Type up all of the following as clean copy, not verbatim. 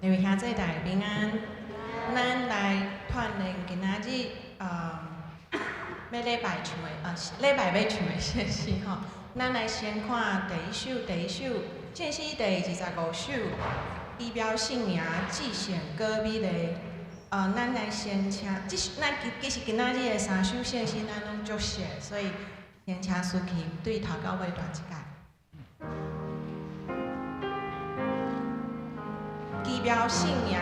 各位兄弟大家平安，咱來鍛鍊今仔日欲禮拜唱的，禮拜欲唱的聖詩吼。咱來先看第一首，第一首聖詩第25首，奇妙聖名，至聖閣美麗。咱來先請，這是咱其其實今仔日的三首聖詩，咱攏足熟，所以先請司琴對頭到尾彈一擺。奇妙聖名，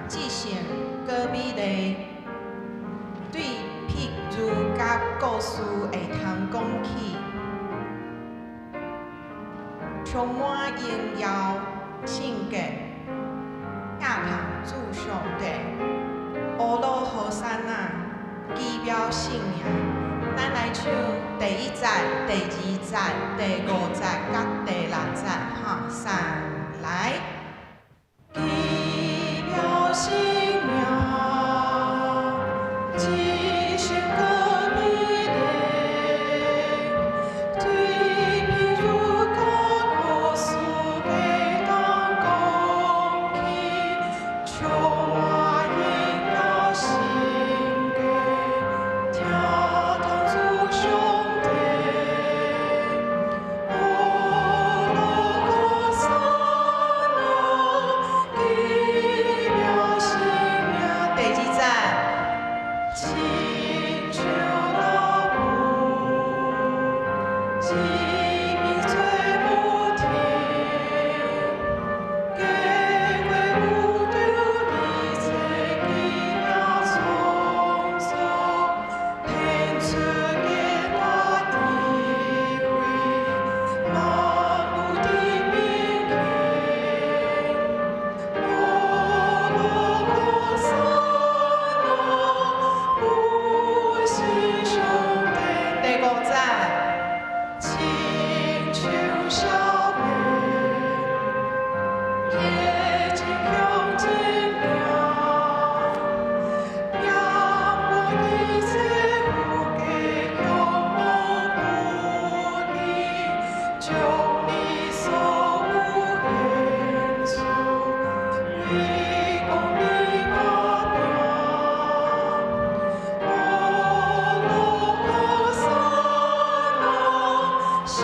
至聖閣美麗，對譬如佮故事會通講起，充滿榮耀聖潔，疼痛主上帝，呵咾和散那，奇妙聖名，咱來唱第一節、第二節、第五節佮第六節，哈，三來。奇妙聖名，至聖閣美麗，對譬如佮故事會當講起，充滿榮耀聖潔，疼痛主上帝，呵咾和散那，奇妙聖名，第二節，親像老母，生命做母天，經過有著一切奇妙創造，顯出極大智慧，萬物的面前，呵咾和散那，不是上帝。第五節，親像小白，潔淨向前行，勝過一切富貴享樂不義，將你所有獻出，為公義打拼。呵咾和散那，少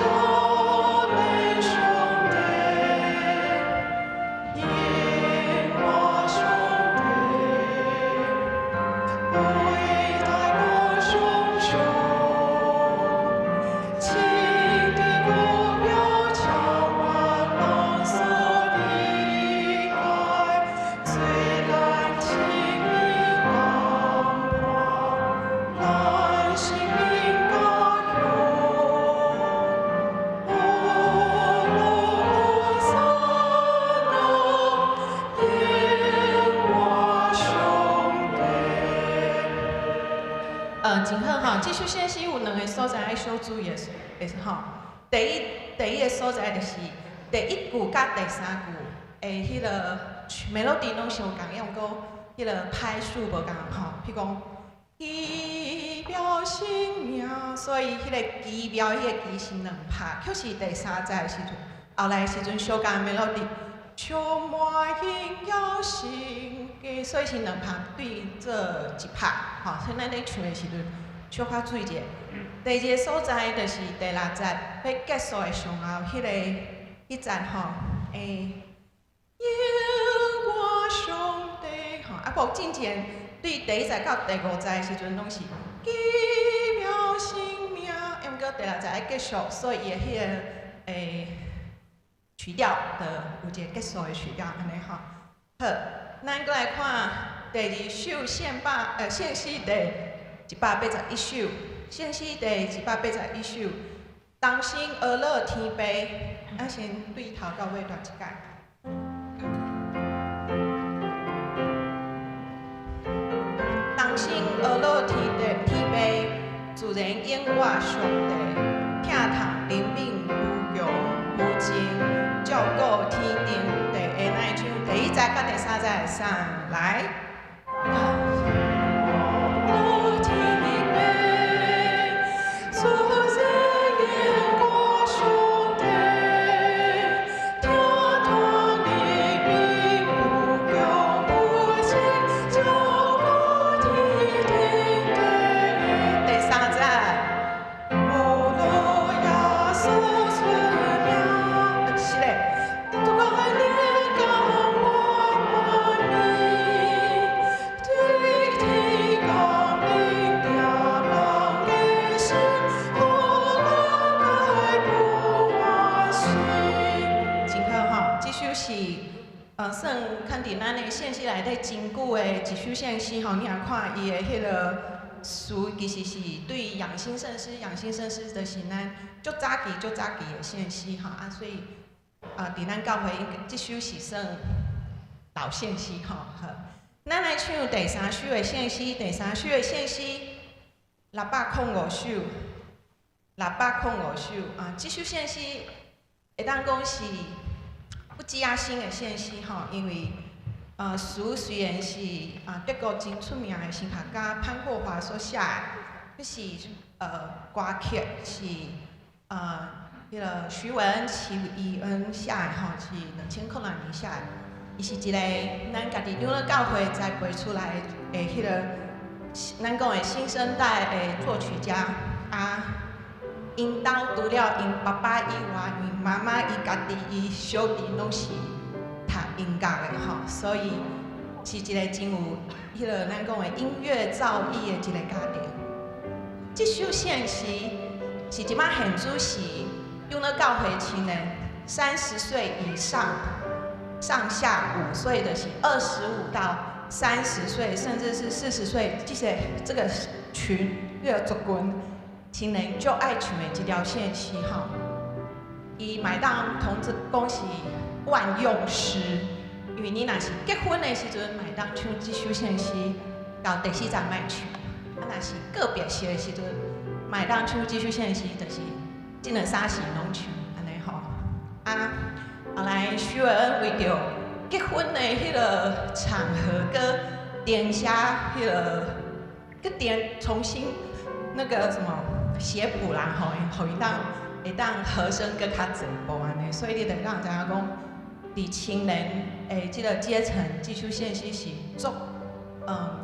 年上帝，耶和華上帝，偉大歌雙雄，親的國標超萬人所的愛，最難親密當破，咱生命家鄉。呵咾和散那，耶和華上帝。真好吼，這首聖詩有兩个所在愛小注意的，的吼。第一个所在就是第一句佮第三句的彼个 melody 攏相仝，毋過彼个拍數無仝吼。譬如講，奇妙聖名，所以彼個奇妙彼個奇是兩拍，卻是第三節的時陣，後來的時陣相仝 melody，充滿榮耀聖潔，所以是兩拍對做一拍，吼。所以咱咧唱的時陣，小可注意者。第二个所在就是第六節，欲結束的上後，彼个彼節吼，耶和華上帝吼，啊，閣進前對第一節到第五節的時陣，攏是奇妙聖名，毋過第六節愛結束，所以伊的彼个曲調的有一個結束的曲調，按呢吼。好，咱閣來看第二首聖詩第181首，聖詩第181首，同心呵咾天父，咱先對頭到尾彈一擺。同心呵咾天地天父，自然永活上帝，疼痛憐憫無窮無盡，照顧天頂地的，咱會唱第一節佮第三節，三來。呵咾天父，自然永活上帝，疼痛憐憫無窮。聖詩內底真久的一首聖詩吼，你若看伊的彼个詞，其實是對養心聖詩，養心聖詩就是咱足早期、足早期的聖詩吼啊，所以啊，佇咱教會應該這首是算老聖詩吼。好，咱來唱第三首的聖詩，第三首的聖詩605首，605首啊，這首聖詩會當講是不止仔新的聖詩吼，因為詞雖然是啊德國真出名的神學家潘霍華所寫的，彼是歌曲是彼个徐維恩、徐維恩寫的吼，是2006年寫的。伊是一个咱家己長老教會栽培出來的彼个咱講的新生代的作曲家啊。𪜶兜除了𪜶爸爸以外，𪜶媽媽伊家己伊小弟攏是讀音樂的吼，所以是一个真有彼个咱講的音樂造詣的一個家庭。這首聖詩是這擺現主時長老教會青年30歲以上，上下5歲的是25到30歲，甚至是40歲，這些這個群這個族群青年足愛唱的這條聖詩吼。伊嘛會當同時講是萬用詩，因為你若是結婚的時陣，嘛會當唱這首聖詩，到第四站莫唱；啊，若是告別式的時陣，嘛會當唱這首聖詩，就是這兩三時攏唱，按呢吼。啊，後來徐維恩為著結婚的彼个場合，閣填寫彼个，閣填重新那個什麼寫譜啦吼，予𪜶當會當和聲閣較濟部按呢，所以你就會當知影講，佇青年的這個階層，這首聖詩是足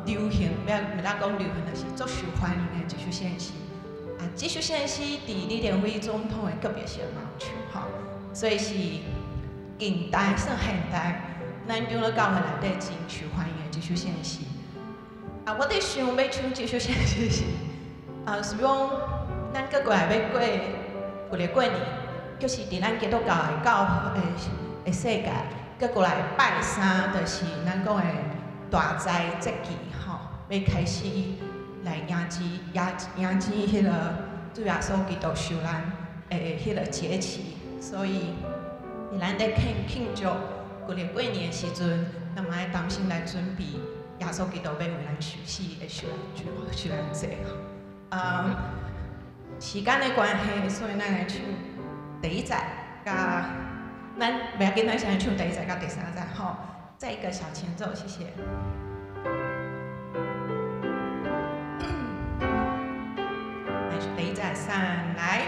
流行，袂當講流行，就是足受歡迎的一首聖詩。啊，這首聖詩佇李登輝總統的告別式嘛有唱吼，所以是近代算現代，咱長老教會內底真受歡迎的一首聖詩。啊，我佇想欲唱這首聖詩時，啊，是講咱閣過來欲過舊曆過年，就是佇咱基督教的教的世界，閣過來拜三，就是咱講的大齋節期吼，欲開始來迎接迎迎接彼個主耶穌基督受難的彼個節期，所以咱佇慶慶祝舊曆過年的時陣，咱嘛愛同心來準備耶穌基督欲為咱受死的受難受難節吼。啊，時間的關係，所以咱來唱第一節，佮咱袂要緊，咱先來唱第一節佮第三節吼。再一個小前奏，謝謝。來，第一節，三來。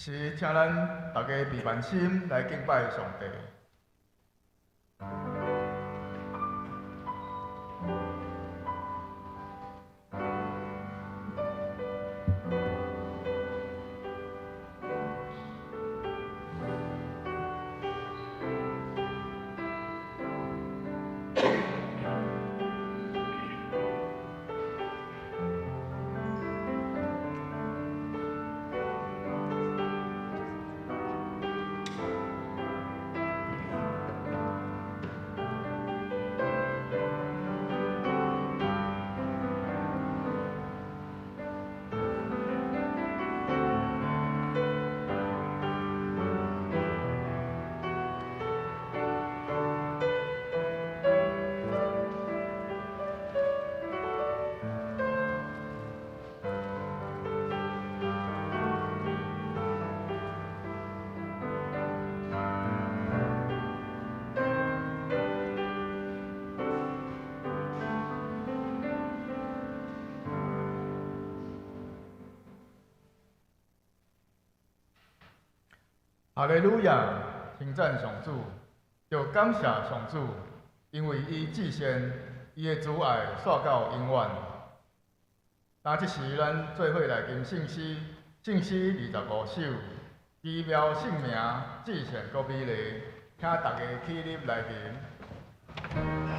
時，請咱大家閉萬心來敬拜上帝。哈利路亞，稱讚上主，著感謝上主，因為伊至善，伊的慈愛紲到永遠。今這時，咱做伙來吟聖詩，聖詩25首，奇妙聖名，至善閣美麗，請大家起立來吟。Thank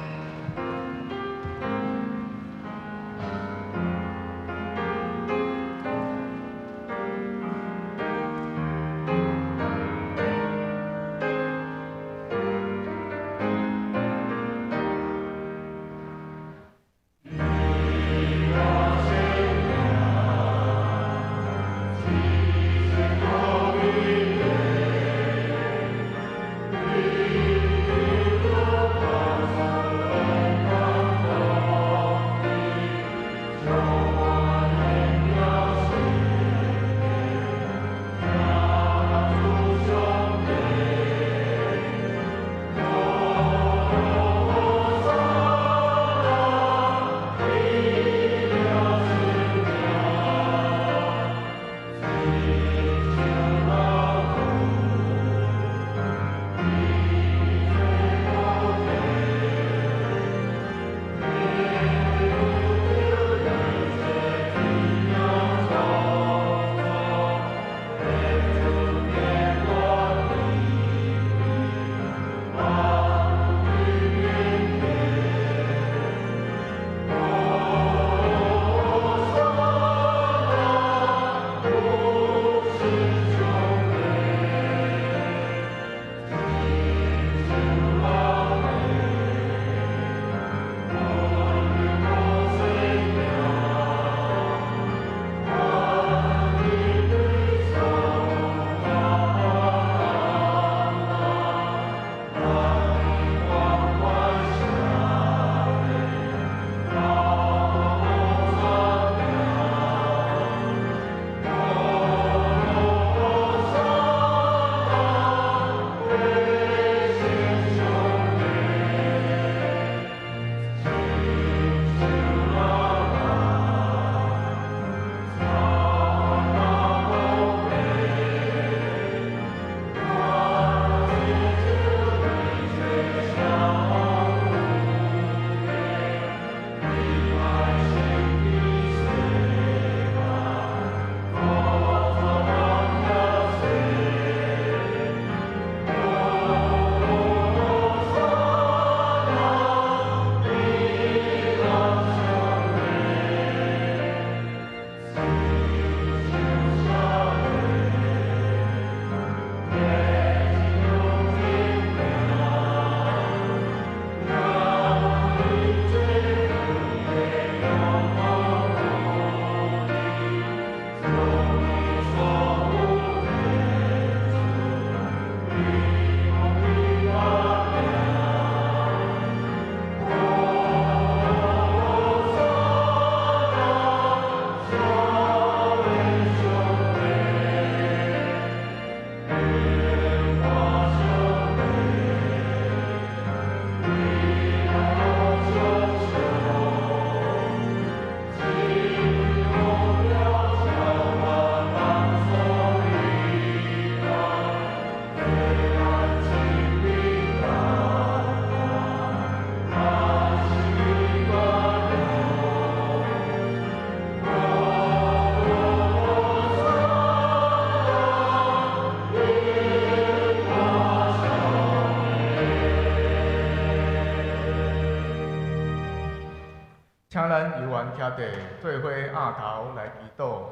咱猶原徛地做伙仰頭來祈禱。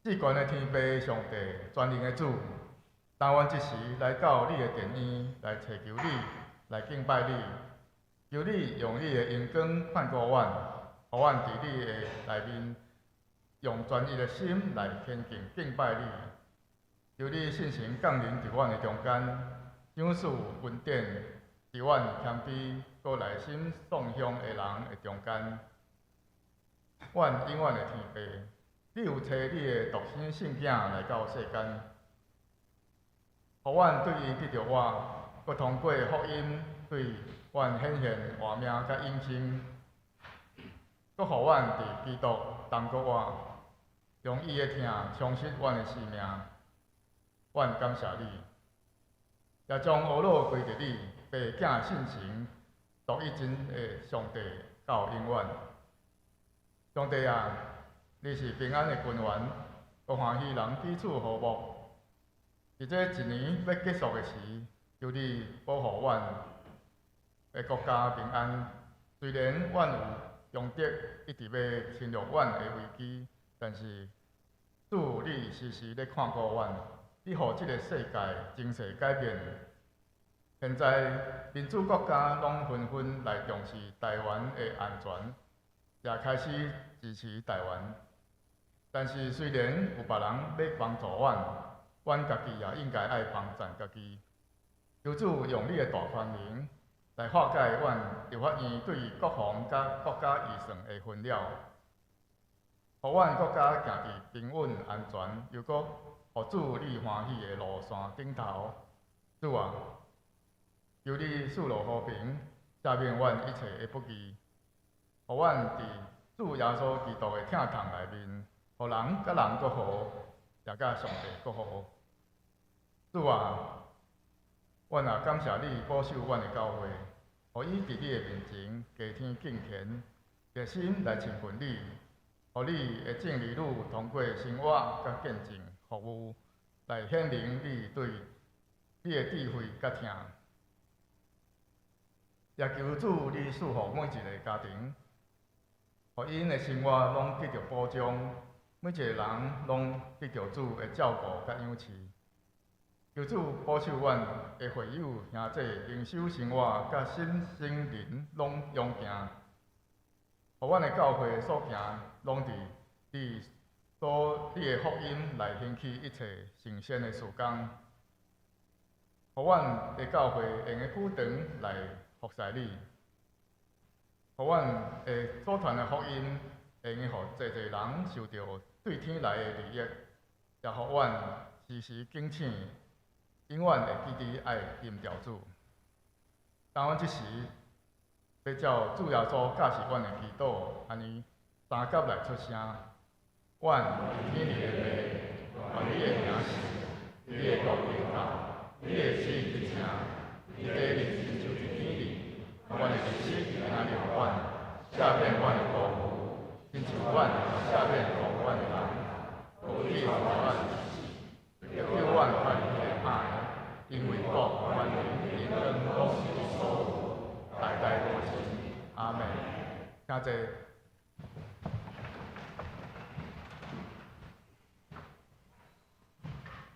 至懸的天父上帝，全能的主，當阮這時來到你的殿院來尋求你，來敬拜你，求你用你的榮光看顧阮，予阮佇你的內面用專一的心來虔敬敬拜你。求你聖神降臨佇阮的中間，賞賜恩典佇阮謙卑閣內心頌香的人的中間。阮永遠的天父，你有差你的獨生聖囝來到世間，予阮對伊得著活，閣通過福音對阮顯現活命佮永生，閣予阮佇基督重閣活，用伊的疼充實阮的生命。阮感謝你，也將呵咾歸佇你父囝聖神獨一真的上帝到永遠。上帝啊，你是平安的根源，閣歡喜人彼此和睦。佇這一年欲結束的時，求你保護阮的國家平安。雖然阮有強敵一直欲侵略阮的危機，但是主你時時咧看顧阮，你予這个世界情勢改變。現在民主國家攏紛紛來重視台灣的安全，也開始支持台灣。但是雖然有別人欲幫助阮，阮家己也應該愛幫贊家己。求主用你的大權能來化解阮立法院對國防佮國家預算的紛擾，予阮國家行佇平穩安全，又閣予主你歡喜的路線頂頭。主啊，求你賜落和平，赦免阮一切的不義，予阮佇主耶穌基督的疼痛內面，予人佮人閣和，也佮上帝閣和。主啊，阮也感謝你保守阮的教會，予伊佇你的面前加添敬虔，熱心來親近你，予你的眾兒女通過生活佮見證服務，來顯明你對你的智慧佮疼。也求主你賜福每一个家庭，予𪜶的生活攏得著保障，每一个人攏得著主的照顧佮養飼。求主保守阮的會友兄弟靈修生活佮身心靈攏勇健，予阮的教會所行攏佇你所你的福音來興起一切聖善的事工，予阮的教會會用得久長來服侍你，予阮的所傳的福音會用得予濟濟人受著對天來的利益，也予阮時時警醒，永遠會記得愛音調主。當阮這時欲照主耶穌教示阮的祈禱，按呢三甲來出聲。阮佇天裡的父，願你的名聖，你的國臨到，你的旨意得成，佇地裡親像佇天裡。阮的日食今仔日予阮，赦免阮的過誤，親像阮赦免過阮的人。無去予阮入試，救阮脫離彼个歹的，因為國、權能、榮光攏是你所有，代代無盡。阿們。請坐。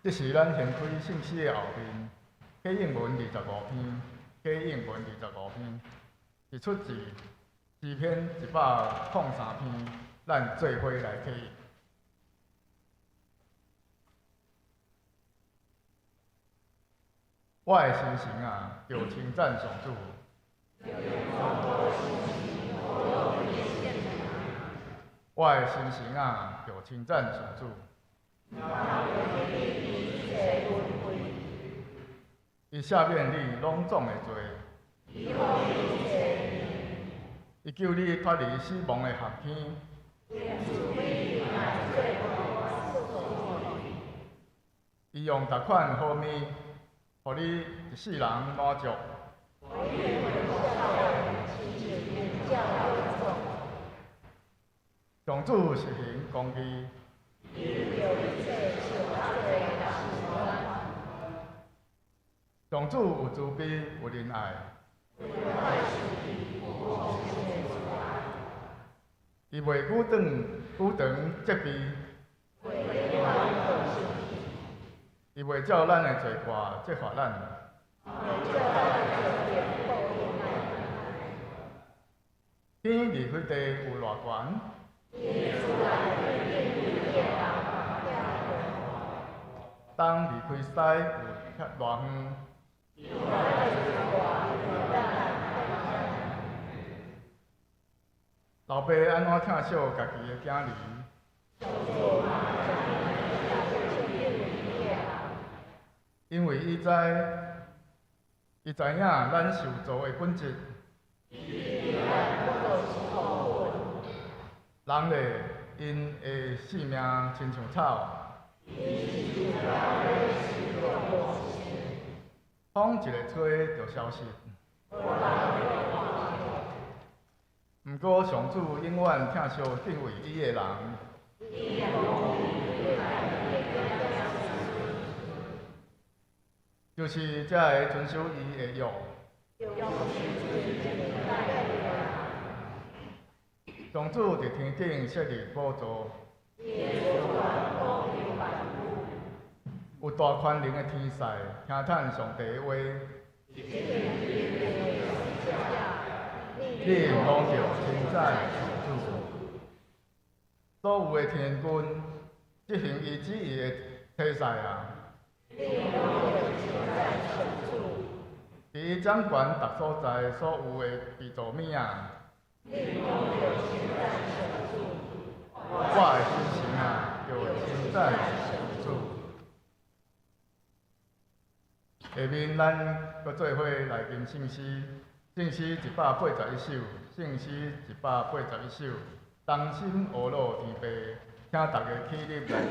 這是咱掀開聖詩的後面，啟應文25篇，啟應文25篇，是出自詩篇103篇，咱做伙來啟應。我的心神啊，著稱讚上主。我的心神啊，著稱讚上主。伊赦免你攏總的罪，伊救你脫離死亡的陷坑。伊用逐款好物，予你一世人滿足。上主實行公義。上主有慈悲，有仁愛。伊袂久長久長責備，伊袂照咱的罪過責罰咱。天離開地有偌懸？東離開西有偌遠？老爸按怎疼惜家己的囝兒？因為伊知，伊知影咱受造的本質。人咧，𪜶的性命親像草，風一个吹就消失。毋過上主永遠疼惜敬畏伊的人，就是這个遵守伊的約。上主佇天頂設立寶座，有大權能的天使聽趁上帝的話，你攏著稱讚上主。所有的天軍執行伊旨意的差使啊，佇伊掌權逐所在所有的被造物啊，我的心情啊，著稱讚上主。下面咱閣做伙來吟聖詩，聖詩181首，聖詩181首，同心阿魯天父，請大家起立來吟。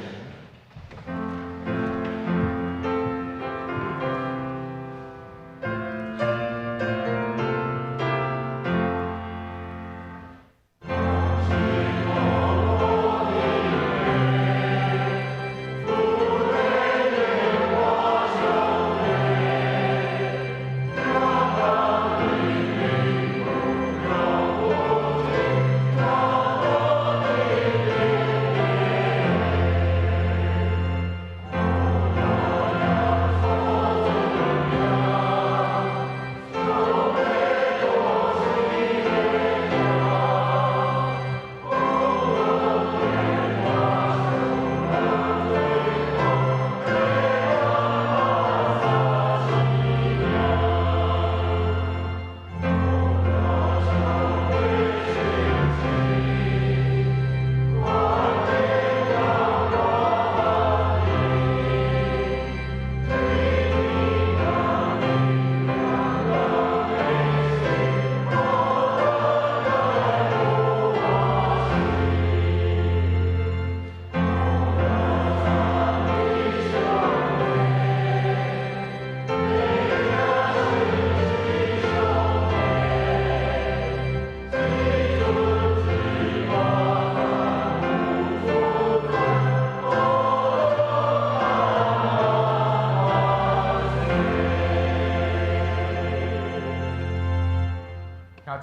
請坐。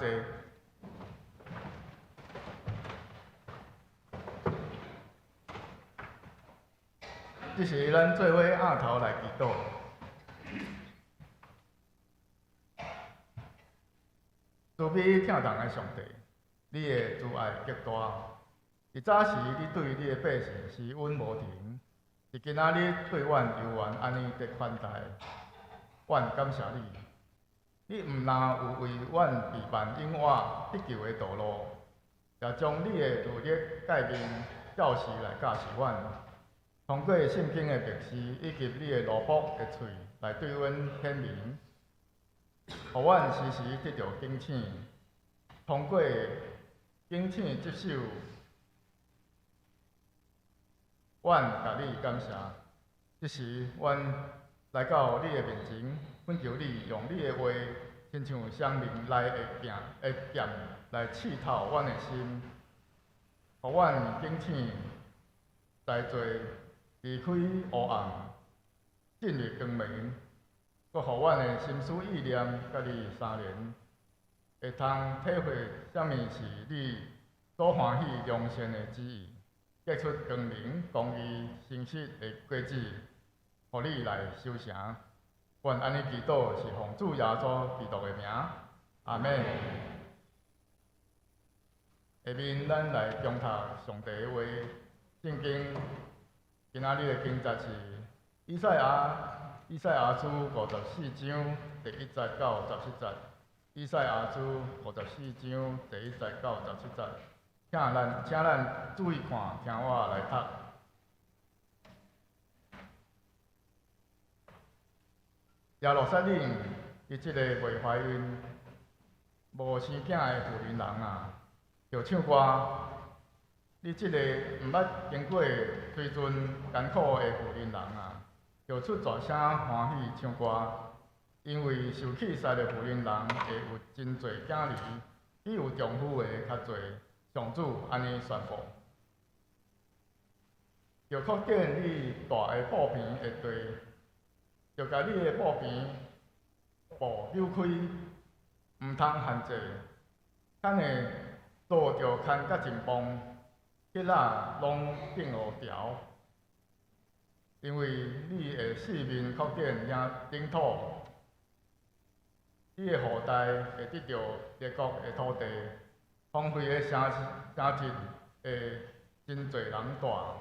這時，咱做伙仰頭來祈禱。慈悲疼人的上帝，你的慈愛極大。佇早時，你對你的百姓施恩無停；佇今仔日對阮猶原按呢的寬待，阮感謝你。你毋但有為阮備辦永遠得救的道路，也將你的律例誡命照實來教示阮。通過聖經的默示以及你的奴僕的喙來對阮顯明，予阮時時得著警醒。通過警醒執守，阮共你感謝。這時，阮來到你的面前，懇求你用你的話，親像雙面來的鏡的劍來刺透阮的心，予阮警醒在做，離開黑暗，進入光明，閣予阮的心思意念佮你相連，會通體會啥物是你所歡喜良善的旨意，結出光明、公義、誠實的果子，予你來收成。阮按呢祈禱是奉主耶穌基督的名，阿們。下面咱來誦讀上帝的話，聖經今仔日的經節是以賽亞書54章第1節到17節。以賽亞書五十四章第一節到十七節，請咱注意看，聽我來讀。耶路撒冷，伊這个未懷孕、無生囝的婦人人啊，著唱歌！你這个毋捌經過水陣艱苦的婦人人啊，著出大聲歡喜唱歌！因為受棄殺的婦人人會有真濟囝兒，比有丈夫的較濟。上主按呢宣布。著擴展你大的布棚的地，著共你的布棚布扭開，毋通限制。牽的做著牽甲真磅，彼仔攏變烏條。因為你會四面擴展領土，你的後代會得著列國的土地，荒廢的城鎮會真濟人蹛。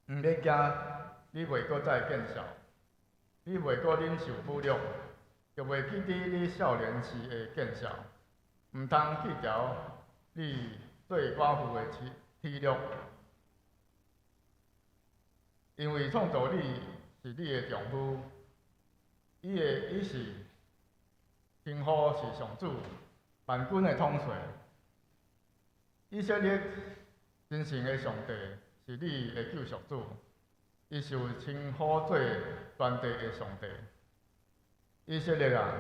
毋免驚，你袂閣再見笑，你袂閣忍受侮辱，就袂記得你少年時的見笑。毋通去調你做寡婦的體力，因為創造你是你的丈夫，伊是稱呼是上主萬軍的統帥。以色列真神的上帝是你的救贖主，伊受稱呼做全地的上帝。以色列啊，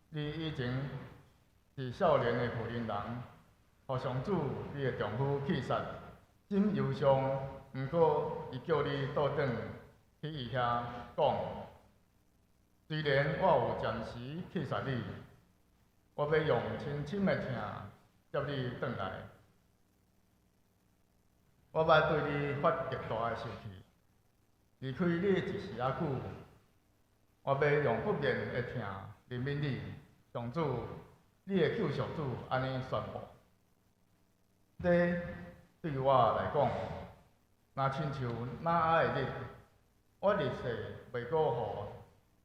你以前是少年的婦人人，予上主你的丈夫棄殺，真憂傷。毋過，伊叫你倒轉去伊遐講，雖然我有暫時棄殺你，我欲用深深的痛接你轉來。我欲對你發極大的受氣，離開你一時仔久，我欲用不變的疼憐憫你。上主，你的救贖主按呢宣布。這對我來講，若親像挪亞的日，我立誓袂閣予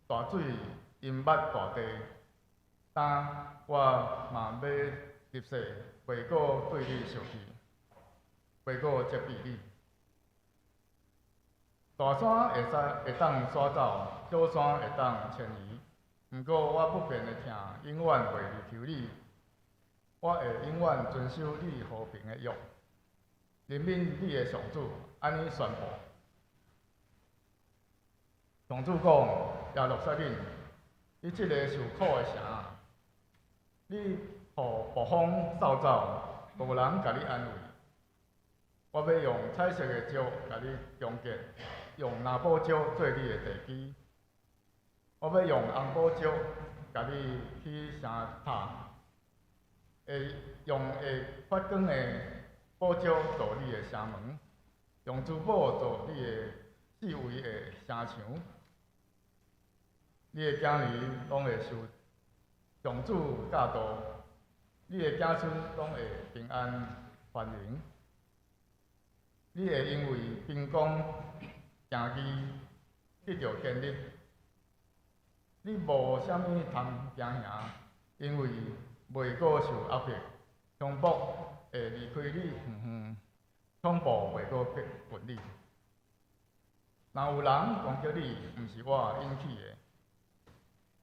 大水淹沒大地，但我嘛欲立誓袂閣對你受氣，袂閣責備你。大山會當徙走，小山會當遷移，毋過我不變的疼永遠袂離開你，我會永遠遵守你和平的約。憐憫你的上主按呢宣布。上主講：耶路撒冷，你這个受苦的城，你予暴風掃走，無人共你安慰。我欲用彩色的石共你重建，用藍寶石做你的地基。我欲用紅寶石共你起城塔，會用會發光的寶石做你的城門，用珠寶做你的四圍的城牆。你的囝兒攏會受上主教導，你的子孫攏會平安繁榮。你會因為兵工行義得著堅立，你無啥物通驚嚇，因為袂閣受壓迫，強暴會離開你遠遠，恐怖袂閣逼近你。若有人攻擊你，毋是我引起的；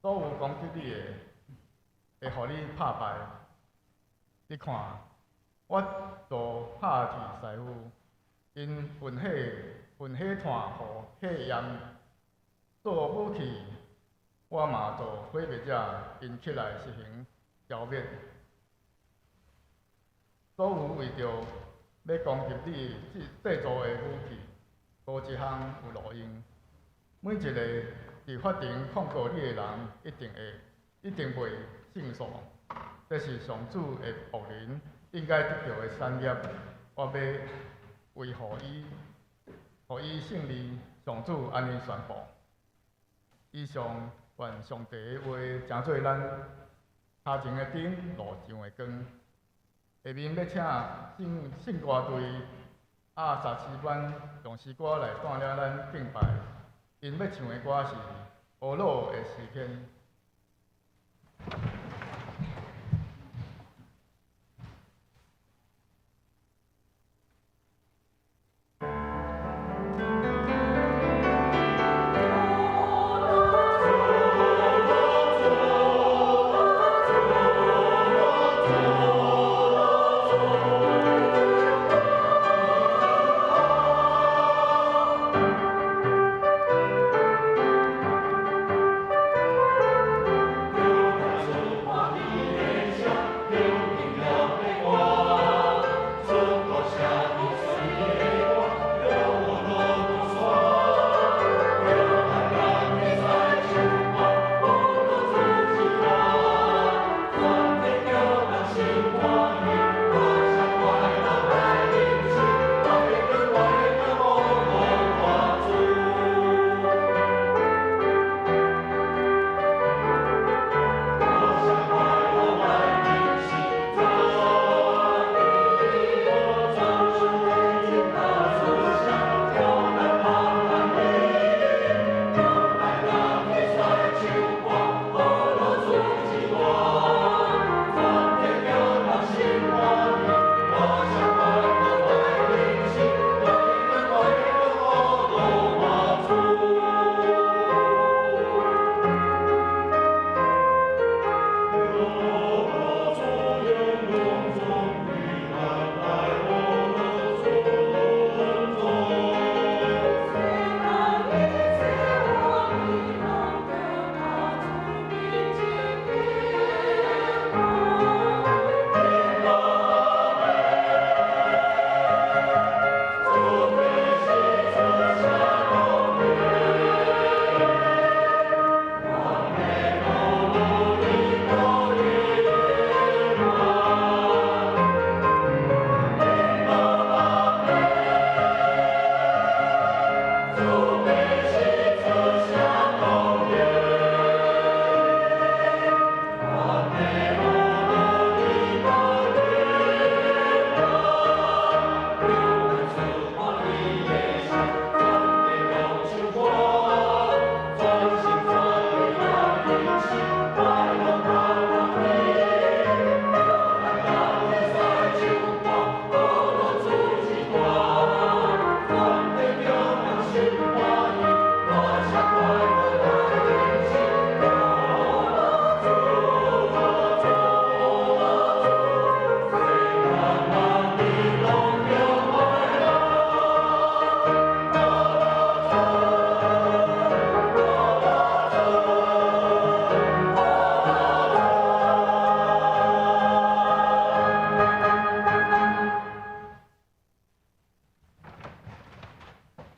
所有攻擊你的，會予你拍敗。你看，我造帕提師傅，𪜶焚火炭予火焰做武器，我嘛造毀滅者，𪜶起來實行消滅。所有為著欲攻擊你製造的武器，無一項有路用。每一个佇法庭控告你的人，一定會，一定袂勝訴。這是上主的僕人應該得著的產業。我欲維護伊，予伊勝利。上主按呢宣布。以上願上帝的話，成做咱跤前的燈，路上的光。下面欲請聖聖歌隊亞薩詩班用詩歌來帶領咱敬拜。𪜶欲唱的歌是《呵咾的詩篇》。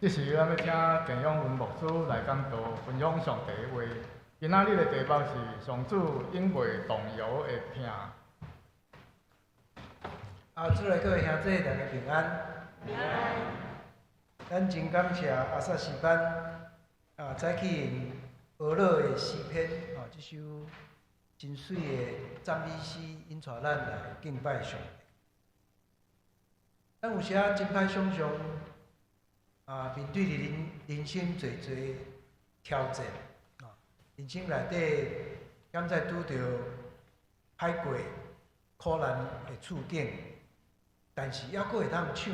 這時，咱欲請鄭永文牧師來講道，分享上帝的話。今仔日的題目是上主永袂動搖的疼。啊，主內各位兄弟，大家平安。平安。咱真感謝亞薩詩班啊，早起用呵咾的詩篇啊，這首真媠的讚美詩，引帶咱來敬拜上帝。咱有時仔真歹想像啊，面對佇人人生濟濟挑戰，啊，人生內底敢才拄著歹過、苦難的處境，但是猶閣會當唱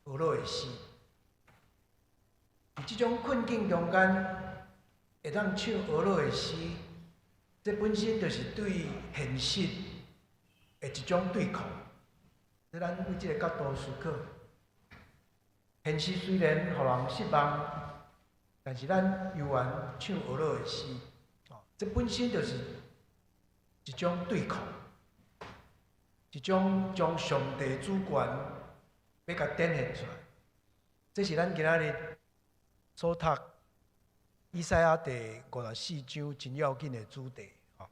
呵咾的詩。佇這種困境中間，會當唱呵咾的詩，這本身就是對現實的一種對抗。這咱對這个角度思考。現實雖然予人失望，但是咱猶原唱呵咾的詩，這本身就是一種對抗，一種將上帝主權欲共展現出來。這是咱今仔日所讀以賽亞第五十四章真要緊的主題。吼，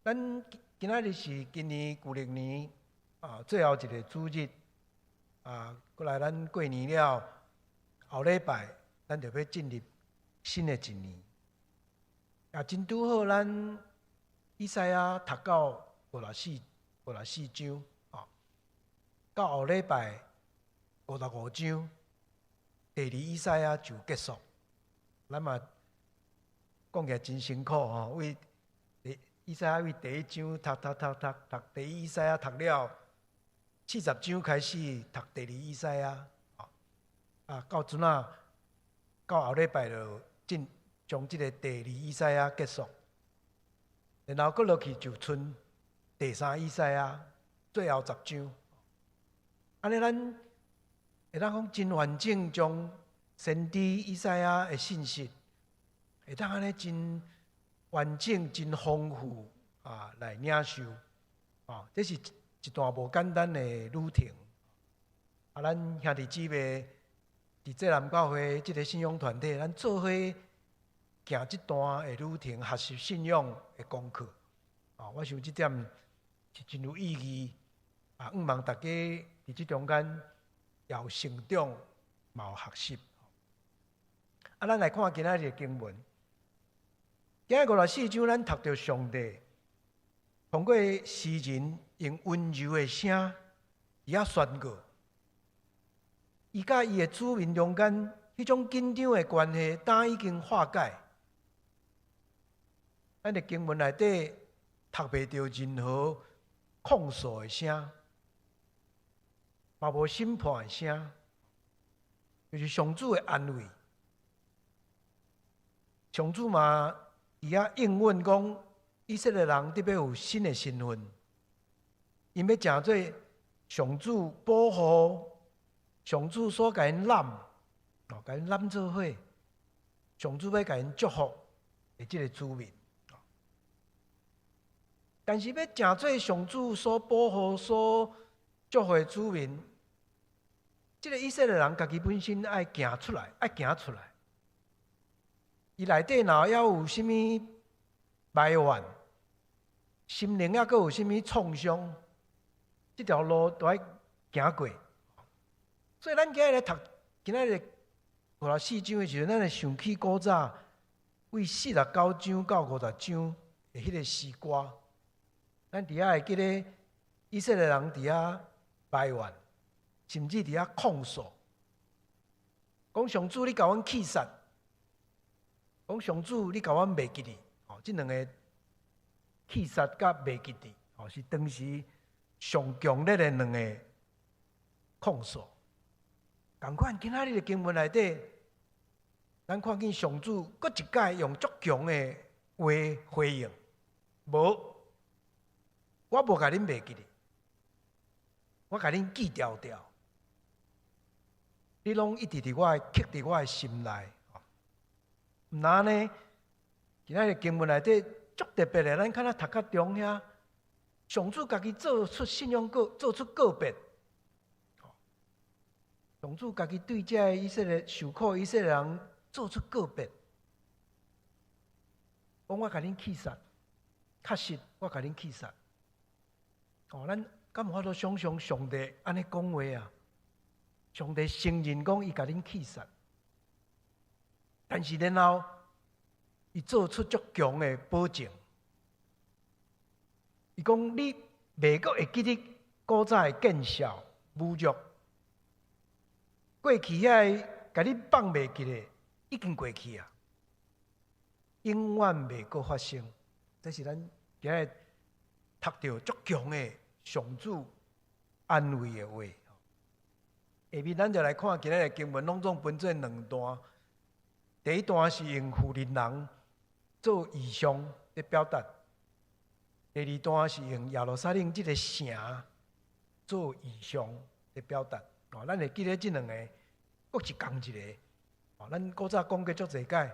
咱今仔日是今年舊曆年啊最後一个主日啊，過來咱過年了後禮拜，咱就欲進入新的一年。啊，真拄好，咱以賽亞讀到五十四章，哦，到後禮拜五十五章，第二以賽亞就結束。咱嘛講起來真辛苦吼，為第以賽亞為第一章讀讀讀讀讀第一以賽亞讀了40章開始讀第二以賽亞，啊，到陣仔到後禮拜就進將這个第二以賽亞結束，然後閣落去就賰第三以賽亞最後10章。按呢咱會當講真完整將先知以賽亞的信息，會當按呢真完整、真豐富啊來領受。啊，這是一段無簡單的旅程。啊，咱兄弟姊妹佇濟南教會這个信仰團體，咱做伙行這段的旅程，學習信仰的功課。啊，我想這點是真有意義。啊，向望大家佇這中間也有成長，嘛有學習。啊，咱來看今仔日的經文。今仔五十四章，咱讀著上帝通過詩人用溫柔的聲佇遐宣告，伊佮伊的子民中間彼種緊張的關係，早已經化解。咱的經文內底讀袂著任何控訴的聲，嘛無審判的聲，就是上主的安慰。上主嘛佇遐應允講，以色列人得欲有新的身份，𪜶欲成做上主保護，上主所共𪜶攬，哦，共𪜶攬做伙，上主欲共𪜶祝福的這个子民。但是欲成做上主所保護、所祝福的子民，這个以色列人家己本身愛行出來，愛行出來。伊內底若猶有啥物埋怨，心靈猶閣有啥物創傷，這條路都愛行過。所以咱今仔日來讀今仔日五十四章的時陣，咱會想起古早為49章到50章的彼个詩歌，咱佇遐會記得以色列人佇遐埋怨，甚至佇遐控訴，講上主你共阮棄殺。講上主，你共阮袂記得，哦，這兩个棄殺佮袂記得，哦，是當時上強烈的兩个控訴。仝款今仔日的經文內底，咱看見上主閣一擺用足強的話回應，無，我無共恁袂記得，我共恁記牢牢，你攏一直佇我的刻佇我的心內。毋但按呢，今仔日經文內底足特別的，咱看咱讀較中遐，上主家己做出信仰告，做出告別。上主家己對這个以色列受苦以色列人做出告別，講我共恁棄殺，確實我共恁棄殺。哦，咱敢有法度想象上帝按呢講話啊？上帝承認講伊共恁棄殺。但是然後，伊做出足強的保證。伊講你袂閣會記得古早的見笑、侮辱，過去遐个共你放袂記的，已經過去啊，永遠袂閣發生。這是咱今仔日讀著足強的上主安慰的話。下面咱就來看今仔日的經文，攏總分做兩段。第一段是用婦人人做異象來表達，第二段是用耶路撒冷這个城做異象來表達。哦，咱會記得這兩个，閣是仝一个。哦，咱古早講過足濟擺，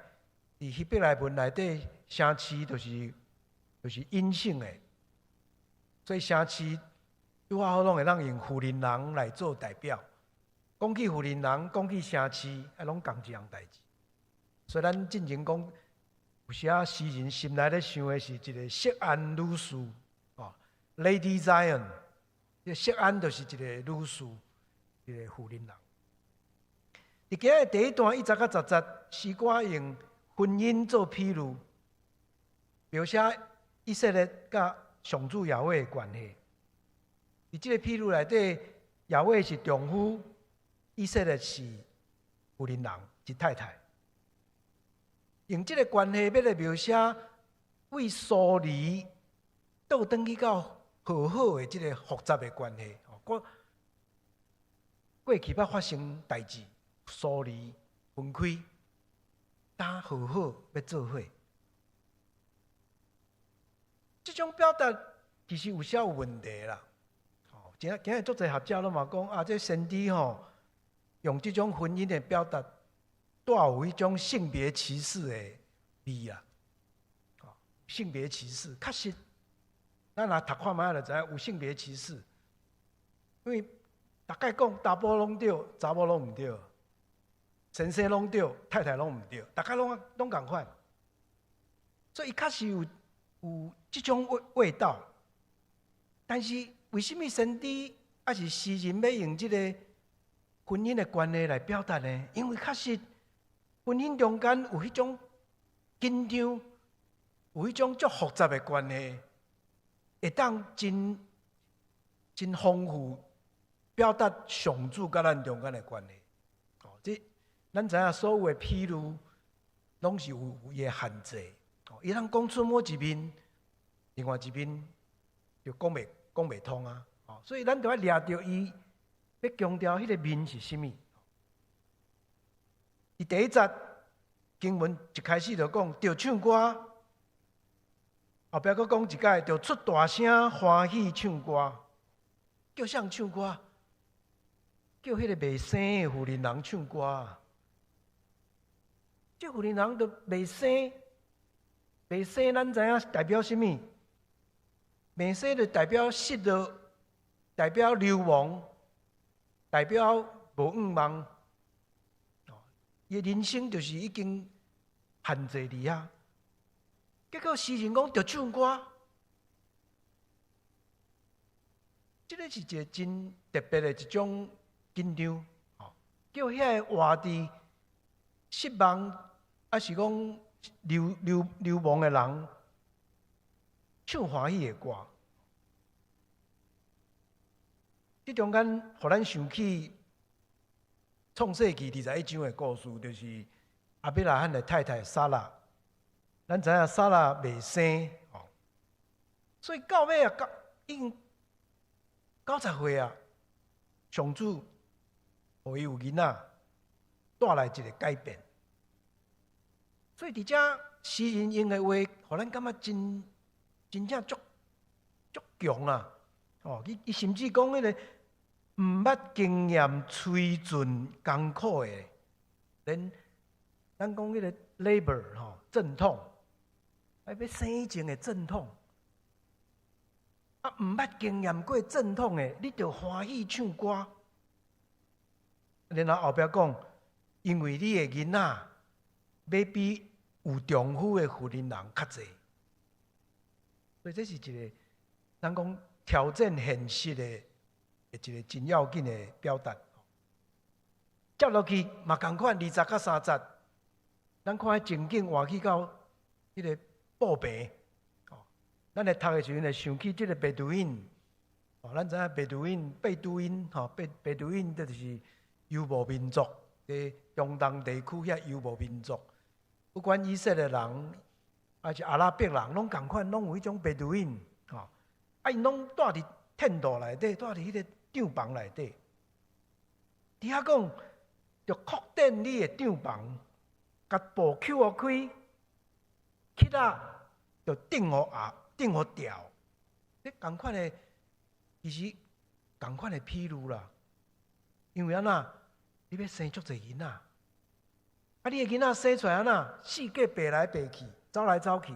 佇希伯來文內底，城市就是陰性的，所以城市拄仔好攏會當用婦人人來做代表。講起婦人人，講起城市，啊，攏仝一樣代誌。所以咱進前講，有時仔詩人心內咧想的是一個錫安女士，哦，Lady Zion，這錫安就是一個女士，一個婦人人。佇今日第一段1節到10節，詩歌用婚姻做比喻，描寫以色列佮上主耶和華的關係。佇這個比喻內底，耶和華是丈夫，以色列是婦人人，是太太。用這個關係欲來描寫為疏離倒轉去到和好的這個複雜的關係。過過去捌發生代誌，疏離分開，但和好欲做伙。這種表達其實有小有問題啦。哦，今今日足濟學者攏嘛講啊，這先知吼用這種婚姻的表達，帶有彼種性別歧視的味啊。性別歧視確實，咱若讀看覓就知影有性別歧視，因為大概講查埔攏對，查某攏毋對，先生攏對，太太攏毋對，大家攏攏仝款，所以伊確實有有這種味味道。但是為啥物先知抑是詩人欲用這個婚姻的關係來表達呢？因為確實婚姻中間有彼種緊張，有彼種足複雜的關係，會當真真豐富表達上主佮咱中間的關係。哦，這咱知影所有的譬喻攏是有有伊的限制。哦，伊通講出某一面，另外一面就講袂講袂通啊。哦，所以咱著愛掠著伊欲強調彼個面是啥物。佇第一節經文一開始就講，著唱歌，後壁閣講一擺，著出大聲歡喜唱歌，叫啥人唱歌？叫彼個未生的婦人人唱歌。這婦人人都未生，未生，咱知影代表啥物？未生就代表失落，代表流亡，代表無向望。哦，伊人生就是已經限制佇遐。結果詩人講著唱歌，這個是一個真特別的一種緊張。哦，叫遐個活佇失望，抑是講流流流亡的人唱歡喜的歌。這中間，予咱想起創世記21章的故事，就是亞伯拉罕的太太撒拉。咱知影撒拉未生，哦，所以到尾啊，到已經90歲啊，上主予伊有囡仔，帶來一個改變。所以佇遮詩人用的話，予咱感覺真真正足足強啊！哦，伊伊甚至講彼個毋捌經驗催盡艱苦的，連咱講彼個 labor 吼陣痛，啊欲生以前的陣痛，啊毋捌經驗過陣痛的，你著歡喜唱歌。然後後壁講，因為你的囡仔欲比有丈夫的婦人人較濟，所以這是一個咱講挑戰現實的一個真要緊的表達。接落去嘛仝款，2節到3節，咱看彼情景換去到彼個布棚。哦，咱來讀的時陣會想起這個貝都因。哦，咱知影貝都因、貝都因吼，貝貝都因，這就是游牧民族，佇中東地區遐游牧民族。不管以色列人，抑是阿拉伯人，攏仝款，攏有彼種貝都因。吼，啊，𪜶攏蹛佇天幕內底，蹛佇彼個帳篷內底。佇遐講，著擴展你的帳篷，共布搝予開，起來著釘予壓，釘予牢。這仝款的，其實仝款的譬喻啦。因為按怎，你欲生足濟囡仔，啊，你的囡仔生出來按怎，四界爬來爬去，走來走去。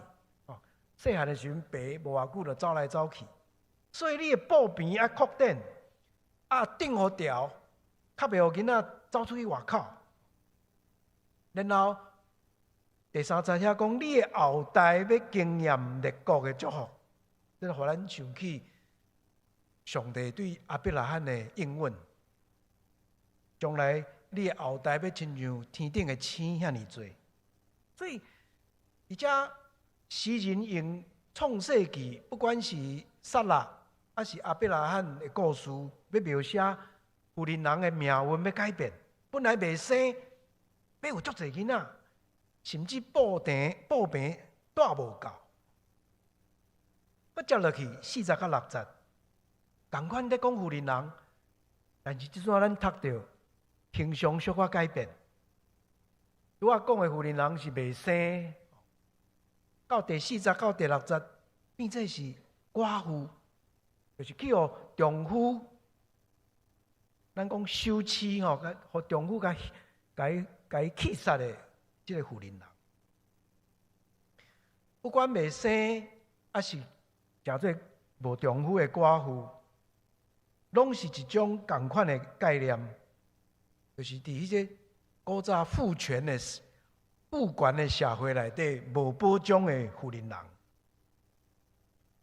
哦，細漢的時陣爬無偌久就走來走去。所以你的布棚愛擴展，啊，釘予牢，較袂予囡仔走出去外口。然後第三節遐講，你的後代欲經驗列國的祝福，這予咱想起上帝對亞伯拉罕的應允。將來你的後代欲親像天頂的星遐爾濟。所以，而且詩人用創世記，不管是撒拉，抑是亞伯拉罕的故事，欲描寫婦人人的命運欲改變。本來袂生，欲有足濟囡仔，甚至布袋布棚帶無夠。閣接落去四節佮六節，仝款咧講婦人人，但是這陣咱讀著形象小可改變。拄仔講的婦人人是袂生，到第四節到第六節變做是寡婦，就是去予丈夫，咱講休妻吼，予丈夫共共伊棄殺的這个婦人人，不管袂生，抑是成做無丈夫的寡婦，攏是一種仝款的概念，就是佇彼個古早父權的社會內底無保障的婦人人，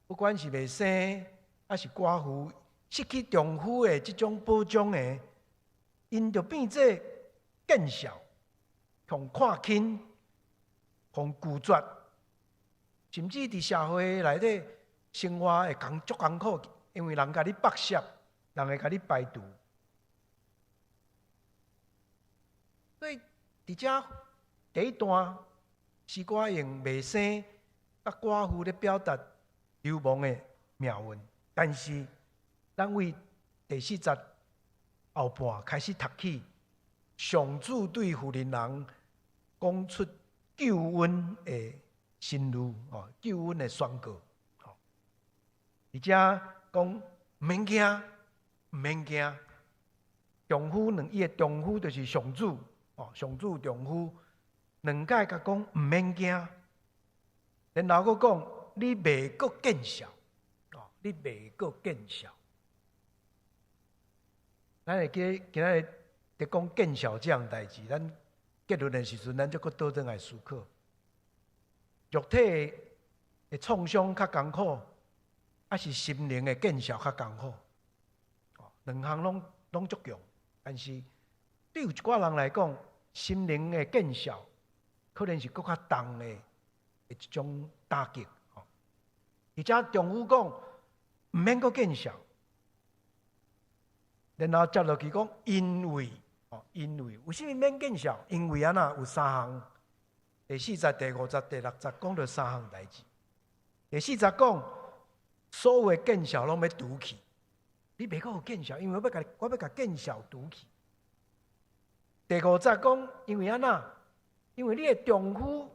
不管是袂生，抑是寡婦，失去丈夫的這種保障的，𪜶就變做見笑，予看輕，予拒絕，甚至佇社會內底生活會艱足艱苦，因為人共你剝削，人會共你排除。所以佇遮第一段詩歌用袂生佮寡婦咧表達流亡的命運，但是咱為第四節後半開始讀起，上主對婦人人講出救恩的神諭哦，救恩的宣告。而且講毋免驚，毋免驚。丈夫兩，伊的丈夫就是上主哦，上主丈夫兩擺共講毋免驚，然後閣講你袂閣見笑哦，你袂閣見笑。咱會記今仔日佇講見笑這項代誌，咱結論的時陣，咱才閣倒轉來思考。肉體的創傷較艱苦，抑是心靈的見笑較艱苦？哦，兩項攏足強，但是對有一寡人來講，心靈的見笑可能是閣較重的一種打擊。而且丈夫講毋免閣見笑，然後接落去講，因為哦，因為為啥物免見笑？因為按怎有三項。第四節、第五節、第六節講著三項代誌。第四節講，所有的見笑攏欲除去，你袂閣有見笑，因為我欲共見笑除去。第五節講，因為按怎？因為你的丈夫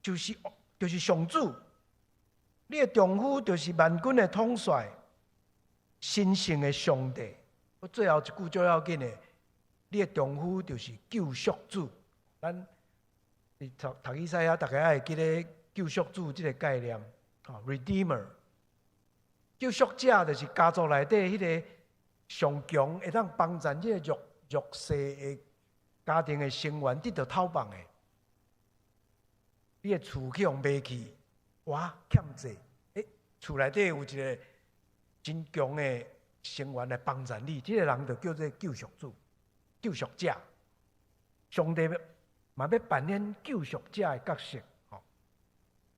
就是上主，你的丈夫就是萬軍的統帥，神聖的上帝。閣最後一句最要緊的，你的丈夫就是救贖主。咱讀讀以賽亞，逐家愛會記得救贖主這个概念，哦，Redeemer，救贖者就是家族內底彼个上強，會當幫贊這个弱勢的家庭的成員得到討放的。你的厝去予賣去，哇，欠債，欸，厝內底有一个真強的成員來幫贊你，這个人就叫做救贖主、救贖者。上帝嘛欲扮演救贖者的角色。吼，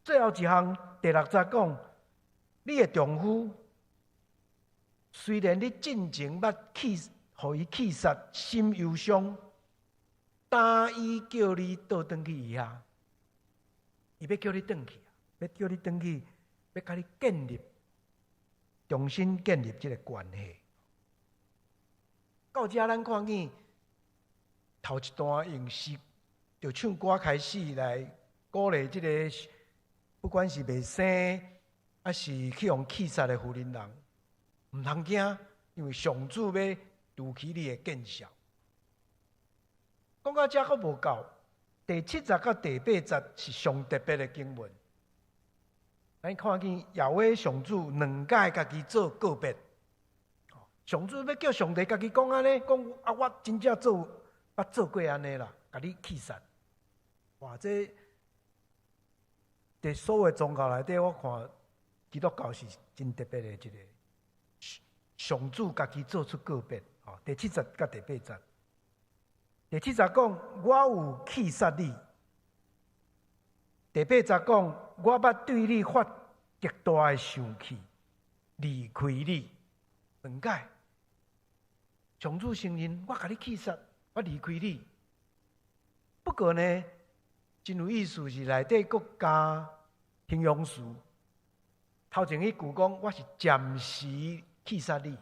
最後一項第六節講，你的丈夫雖然你進前捌棄，予伊棄殺，心憂傷，但伊叫你倒轉去伊遐，伊欲叫你轉去，欲叫你轉去，欲共你建立，重新建立這个關係。到遮咱看見頭一段用詩，就唱歌開始來鼓勵這个，不管是袂生，抑是去予棄殺的婦人人，毋通驚，因為上主欲除去你的見笑。講到遮閣無夠，第七節佮第八節是上特別的經文。咱看見耶和華上主兩擺家己做告別。上主欲叫上帝家己講按呢，講啊，我真正做，捌做過按呢啦，共你棄殺。哇！這佇所有宗教內底，我看基督教是真特別的一个，上主家己做出個別。吼，第七節佮第八節。第七節講我有棄殺你，第八節講我捌對你發極大的生氣，離開你。兩解，上主承認我共你棄殺，我離開你。不過呢，真有意思是內底閣加形容詞。頭前彼句講我是暫時棄殺你，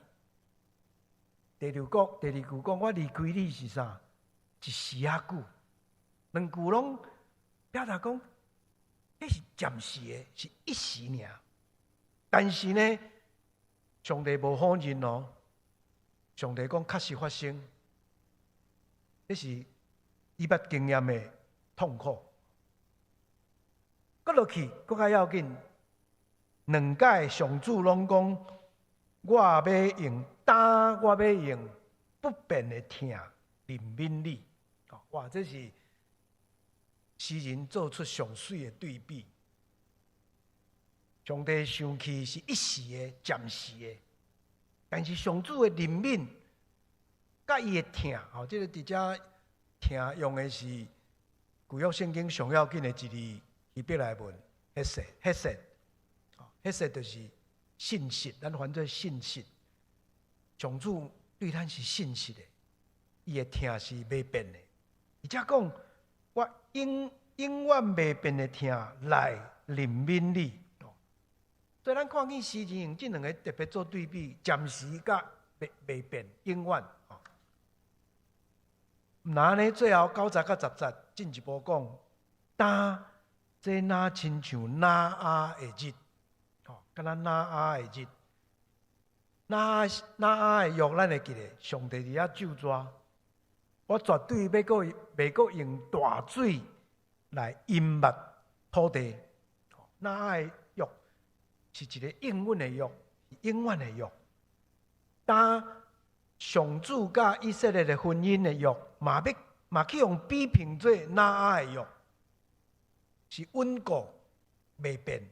第二句講我離開你是啥？一時仔久。兩句攏表達講，彼是暫時的，是一時爾。但是呢，上帝無否認哦，上帝講確實發生，這是伊捌經驗的痛苦。閣落去，閣較要緊，兩解上主攏講，我欲用擔，我欲用不變的疼憐憫你。哇，這是詩人做出上媠的對比。上帝生氣是一時的、暫時的，但是上主的憐憫，佮伊的疼，吼，這个佇遮疼用的是舊約聖經上要緊的一字希伯來文，hesed，hesed，hesed 就是信實，咱翻做信實。上主對咱是信實的，伊的疼是袂變的。而且講，我永永遠袂變的疼來憐憫你。所以咱看見詩人用這兩个特別做對比，暫時佮袂變，永遠。那呢，最後九節佮十節進一步講，當這若親像挪亞的日，吼，敢若挪亞的日，挪亞的約，咱會記得，上帝佇遐咒詛，我絕對欲閣袂閣用大水來淹沒土地。挪亞的約是一个應允的約，永遠的約。當上主佮以色列的婚姻的約，嘛欲嘛去予比評做挪亞的約，是穩固袂變，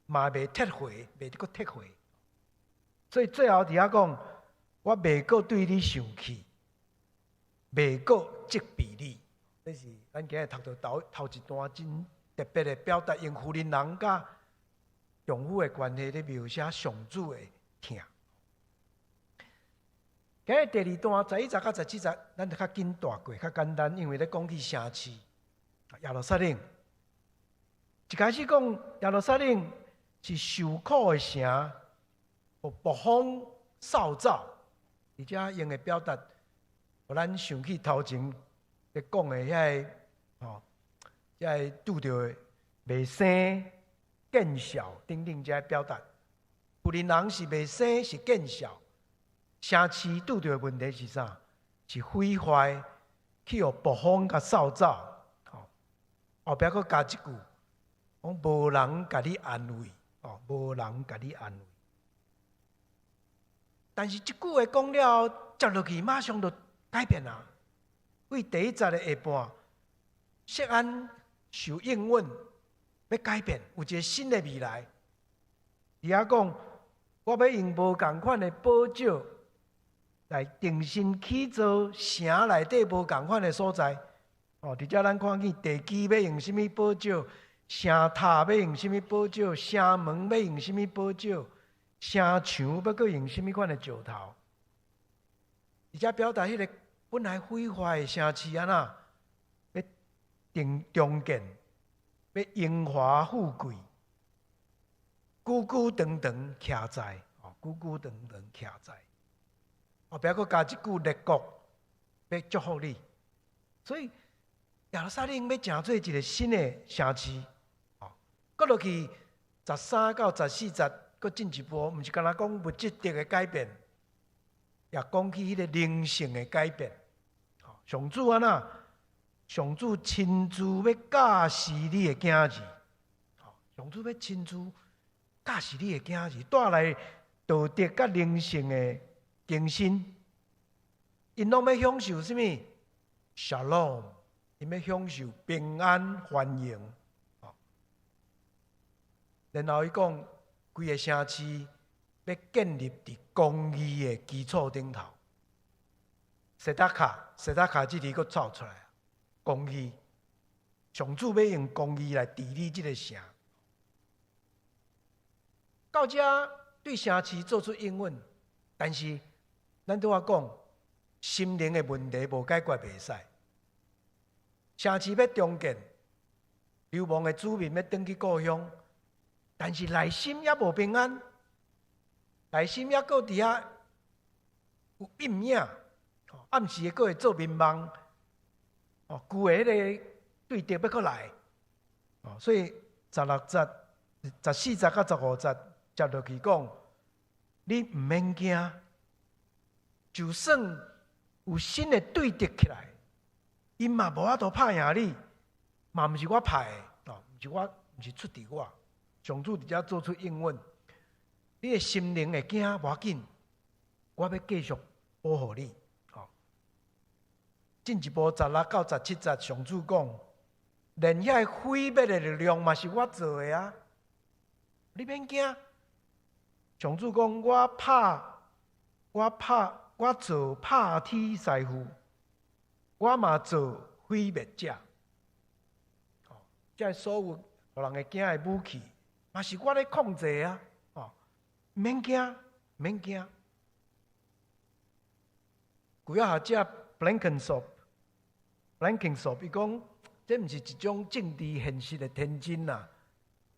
嘛袂撤回，袂閣撤回。所以最後佇遐講，我袂閣對你生氣，袂閣責備你。這是咱今日讀著頭一段真特別的表達，用婦人人佮丈夫的關係咧描寫上主的疼。今日第二段11節到17節，咱就較緊帶過，較簡單，因為咧講起城市耶路撒冷。一開始講耶路撒冷是受苦的城，予暴風掃走，而且用的表達，予咱想起頭前咧講的遐个吼，遐个拄著袂生見笑等等這表達。婦人人是袂生是見笑。城市拄著的問題是啥？是毀壞，去予暴風共掃走。吼，後壁閣加一句，講無人共你安慰，哦，無人共你安慰。但是這句話講了後，接落去馬上就改變啊！為第一節的下半，錫安受應允欲改變，有一个新的未來。佇遐講，我欲用無仝款的寶石來重新起造城內底無仝款的所在。哦，佇遮咱看見地基欲用啥物寶石，城塔欲用啥物寶石，城門欲用啥物寶石，城牆欲閣用啥物款的石頭。而且表達彼个本來毀壞的城市按怎，欲重建，欲榮華富貴，久久長長徛在，哦，久久長長徛在。後壁閣加一句列國欲祝福你，所以耶路撒冷欲成做一个新的城市，哦，閣落去13到14節，閣進一步，毋是干焦講物質的改變，也講起彼个靈性的改變。上主按怎？上主親自欲教示你的囝兒，上主欲親自教示你的囝兒，帶來道德佮靈性的更新，𪜶攏欲享受啥物？Shalom，𪜶欲享受平安繁榮。然後伊講，規个城市欲建立佇公義的基礎頂頭。צדקה，צדקה這字閣走出來，公義，上主欲用公義來治理這个城。到遮對城市做出應允，但是咱拄仔講，心靈的問題無解決袂使。城市欲重建，流亡的子民欲轉去故鄉，但是內心猶無平安，內心猶閣佇遐有陰影，暗時閣會做眠夢，哦，舊的彼個對敵欲閣來，哦，所以16節、14節佮15節接落去講，你毋免驚，就算有新的對敵起來，𪜶嘛無法度拍贏你，嘛毋是我派的，哦，毋是我，毋是出佇我，上主佇遮做出應允，你的心靈會驚無要緊，我欲繼續保護你。哦，進一步16到17節，上主講，連遐个毀滅的力量嘛是我做的啊，你免驚。上主講，我拍，我拍，我做拍天師傅，我嘛做毀滅者。哦，這所有予人會驚的武器，嘛是我咧控制啊！哦，免驚，免驚。舊約學者 Blenkinsopp，Blenkinsopp 伊講，這毋是一種政治現實的天真啦。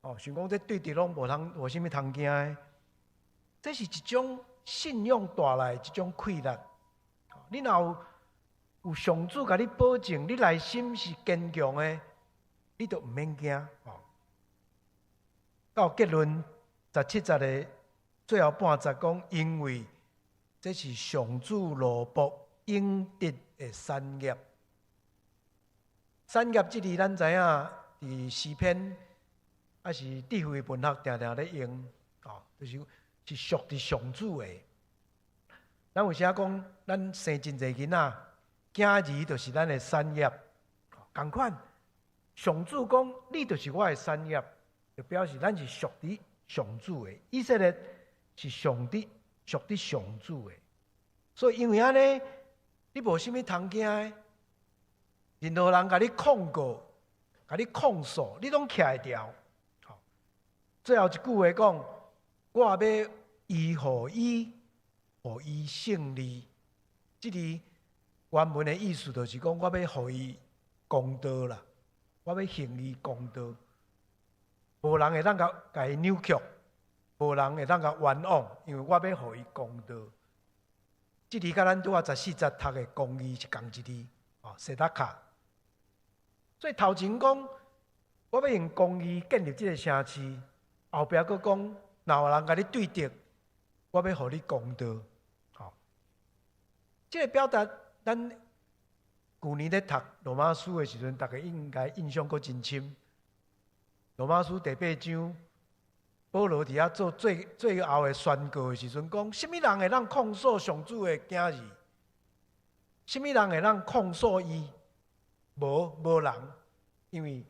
哦，想講這對敵攏無通無啥物通驚的，這是一種信仰帶來的一種氣力。你若有上主共你保證，你內心是堅強的，你就毋免驚。哦，到結論17節的最後半節講，因為這是上主奴僕應得的產業。產業這字咱知影，佇詩篇抑是智慧文學定定咧用，哦，就是是屬佇上主的。咱有時仔講，咱生真濟囡仔，囝兒就是咱的產業。仝款，上主講，你就是我的產業，就表示咱是屬佇上主的。以色列是上帝屬佇上主的，所以因為按呢，你無啥物通驚的。任何人共你控告、共你控訴，你攏徛會牢。最後一句話講，我欲醫予伊，予伊勝利。這字原文的意思就是講，我欲予伊公道啦，我欲行伊公道。無人會當共共伊扭曲，無人會當共冤枉，因為我欲予伊公道。這字佮咱拄仔14節讀的公義是仝一字，哦，צדקה。所以頭前講，我欲用公義建立這个城市，後壁閣講，若有人共你對敵，我欲予你公道。吼，這个表達，咱舊年咧讀羅馬書的時陣，大家應該印象閣真深。羅馬書第八章，保羅佇遐做最最後的宣告的時陣，講：啥物人會當控訴上主的囝兒？啥物人會當控訴伊？無無人，因為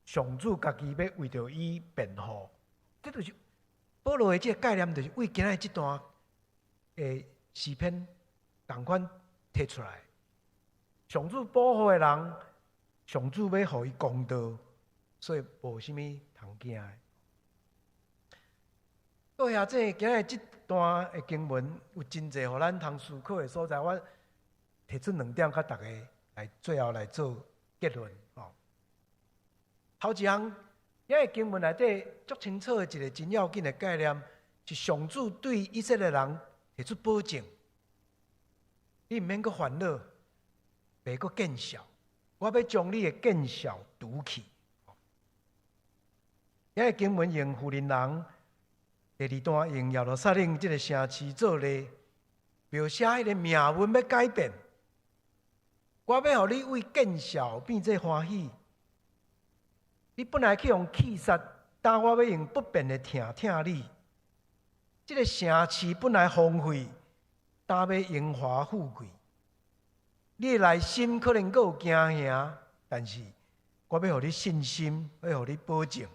上主家己欲為著伊辯護。這就是保羅的這个概念，就是為今仔這段的詩篇仝款提出來。上主保護的人，上主欲予伊公道，所以無啥物通驚的。多謝這今仔這段的經文有真濟予咱通思考的所在，我提出兩點，共大家來最後來做結論。哦，頭一項，這个經文內底足清楚的一个真要緊的概念，是上主對以色列人提出保證：你毋免閣煩惱，袂閣見笑，我欲將你的見笑除去。這个經文用婦人人，第二段用耶路撒冷這个城市做例，描寫彼个命運欲改變。我欲予你為見笑變做歡喜。你本來去予棄殺，但我欲用不變的疼疼你。這个城市本來荒廢，但欲榮華富貴。你的內心可能閣有驚嚇，但是我欲予你信心，欲予你保證。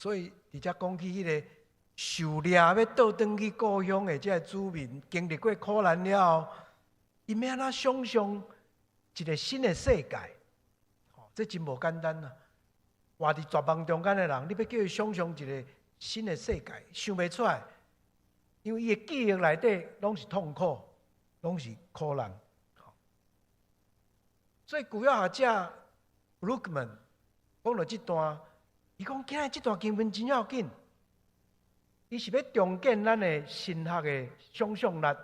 所以佇遮講起彼个受掠欲倒轉去故鄉的這个子民，經歷過苦難了後，𪜶欲按怎想像一个新的世界？吼，這真無簡單啊！活佇絕望中間的人，你欲叫伊想像一个新的世界，想袂出來，因為伊的記憶內底攏是痛苦，攏是苦難。所以舊約學者 Brueggemann 講到這段，伊講今日這段經文真要緊，伊是欲重建咱的神學的想像力，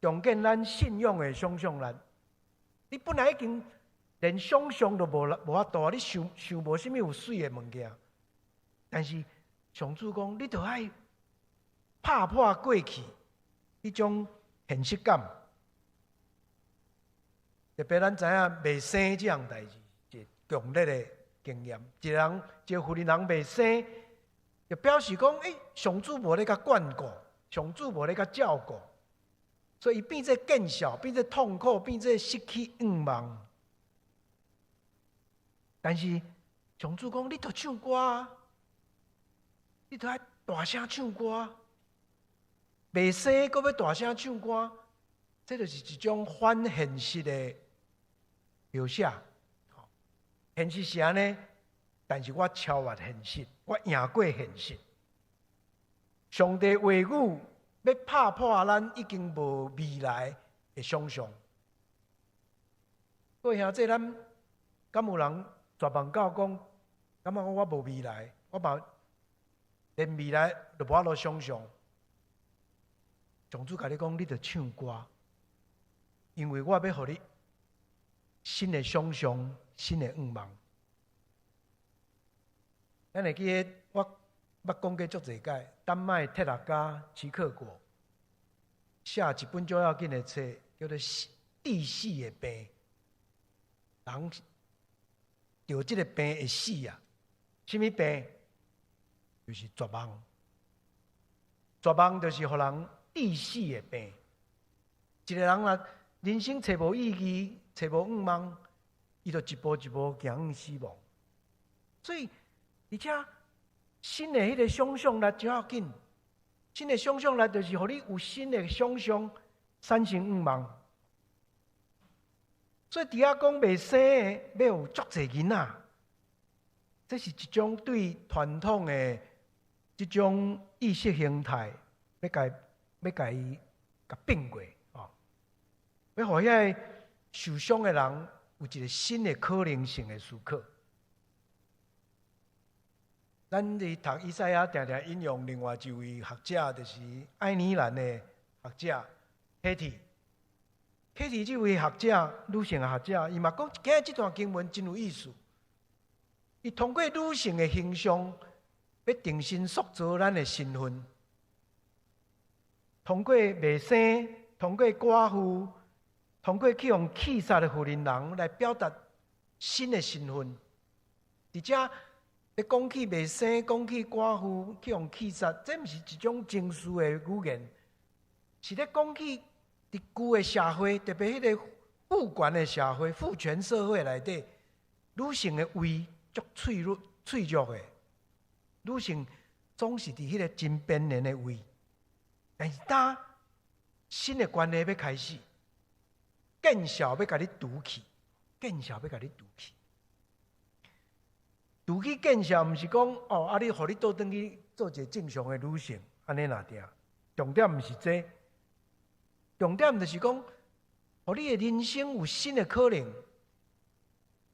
重建咱信仰的想像力。你本來已經連想像都無法度，你想想無啥物有媠的物件，但是上主講，你著愛拍破過去彼種現實感。特別咱知影袂生這項代誌，一個強烈的經驗。一個人，一個婦人人袂生，就表示講，欸，上主無咧共眷顧，上主無咧共照顧，所以伊變做見笑，變做痛苦，變做失去願望。但是上主講，你著唱歌啊，你著愛大聲唱歌。袂生，閣欲大聲唱歌，這就是一種反現實的描寫。現實是按呢，但是我超越現實，我贏過現實。上帝話語欲拍破咱已經無未來的想象。各位兄弟，咱敢有人絕望到講，感覺我無未來，我嘛連未來都無法度想象。上主共你講，你著唱歌，因為我欲予你新的想象、新的願望。咱會記得我捌講過足濟擺，丹麥哲學家齊克果寫一本足要緊的冊，叫做《致死的病》。人著這个病會死啊！啥物病？就是絕望。絕望就是予人致死的病。一個人若人生揣無意義、揣無願望，伊就一步一步行向死亡。所以，而且新的彼个想象力真要緊。新的想象力就是予你有新的想象，產生願望。所以佇遐講袂生的，欲有足濟囡仔，這是一種對傳統的這種意識形態，欲共伊共變過哦，欲予遐个受傷的人有一個新的可能性的思考。咱佇讀以賽亞，定定引用另外一位學者，就是愛爾蘭的學者 Katie。Katie 這位學者，女性的學者，伊嘛講，今日這段經文真有意思。伊通過女性的形象，欲重新塑造咱的身份。通過袂生，通過寡婦，通過去予棄殺的婦人人來表達新的身份。佇遮，咧講起袂生，講起寡婦去予棄殺，這毋是一種情緒的語言，是咧講起佇舊的社會，特別彼个父權的社會、父權社會內底，女性的位足脆弱、脆弱的，女性總是佇彼个真邊緣的位。但是當新的關係欲開始，見笑欲共你除去，見笑欲共你除去，除去見笑，毋是講哦，啊你予你倒轉去做一个正常的女性，按呢爾定。重點毋是這個，重點就是講，予你的人生有新的可能。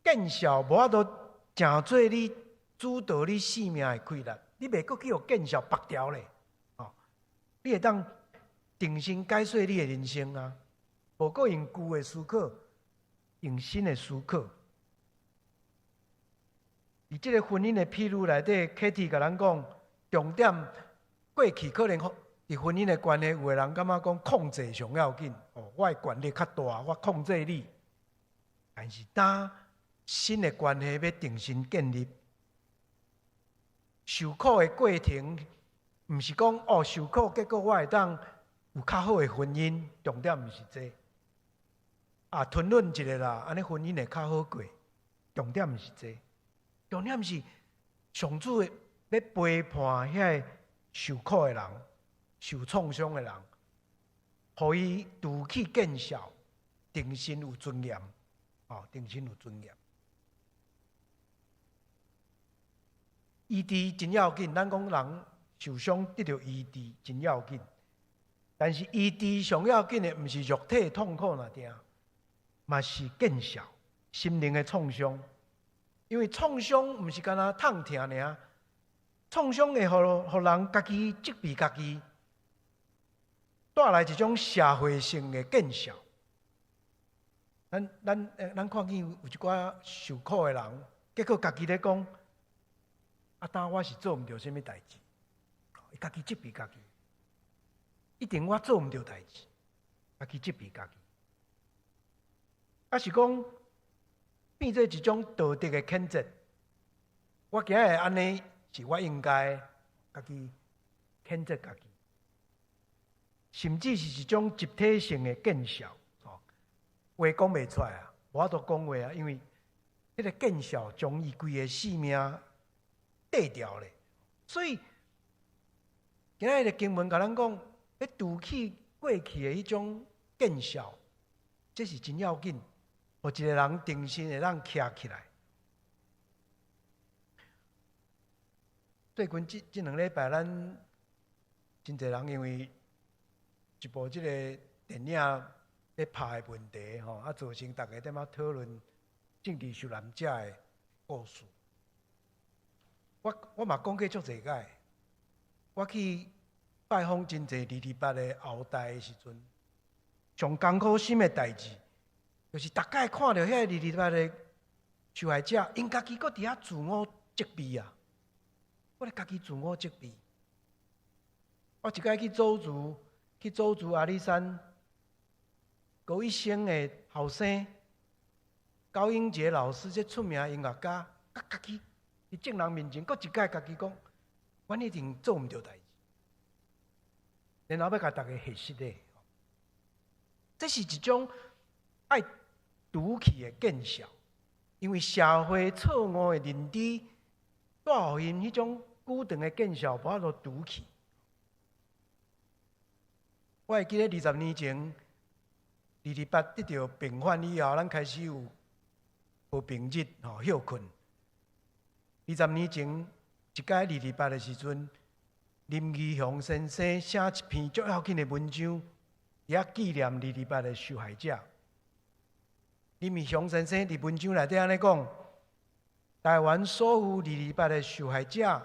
見笑無法度成做你主導你性命的氣力，你袂閣去予見笑縛牢咧。哦，你會當重新改寫你的人生啊！無閣用舊的思考，用新的思考。佇這个婚姻的譬喻內底，Katie 共咱講，重點過去可能佇婚姻的關係，有的人感覺講控制上要緊，哦，我的權力較大，我控制你。但是當新的關係欲重新建立，受苦的過程，毋是講哦受苦，結果我會當有較好的婚姻，重點毋是這個。啊，吞忍一下啦，按呢婚姻會較好過，重點毋是這個。重點是上主欲欲陪伴遐个受苦的人、受創傷的人，予伊除去見笑，重新有尊嚴，哦，重新有尊嚴。醫治真要緊，咱講人受傷得著醫治真要緊，但是醫治上要緊的毋是肉體痛苦爾定，嘛是見笑心靈的創傷。因為創傷毋是干焦痛疼爾，創傷會予人家己責備家己，帶來一種社會性的見笑。咱看見有一寡受苦的人，結果家己咧講：啊，當我是做毋著啥物代誌，伊家己責備家己，一定我做毋著代誌，家己責備家己。抑是講變做一種道德的譴責，我今仔日按呢是我應該家己譴責家己，甚至是一種集體性的見笑，哦，話講袂出來啊，無法度講話啊，因為彼個見笑將伊規个性命綴掉咧，所以今仔日的經文共咱講，欲除去過去的彼種見笑，這是真要緊，予一个人重新會當徛起來。最近這兩禮拜，咱真濟人因為一部這个電影咧拍的問題，吼，啊，造成逐家踮遐討論政治受難者的故事。我嘛講過足濟擺，我去拜訪真濟二二八的後代的時陣，上艱苦心的代誌，就是逐擺看著遐個二二八的受害者，𪜶家己閣佇遐自我責備啊！閣咧家己自我責備。我一擺去祖祠，去祖祠阿里山，高一生的後生高英傑老師，這出名音樂家，閣家己佇眾人面前，閣一擺家己講，阮一定做毋著代誌，然後欲共逐家解釋的。這是一種愛除去的見笑，因為社會錯誤的認知，帶予𪜶彼種久長的見笑，無法度除去。我會記得20年前，二二八得著平反以後，咱開始有和平日吼歇睏。20年前，一擺二二八的時陣，林義雄先生寫一篇足要緊的文章，佇遐紀念二二八的受害者。林義雄先生佇文章內底按呢講：台灣所有二二八的受害者，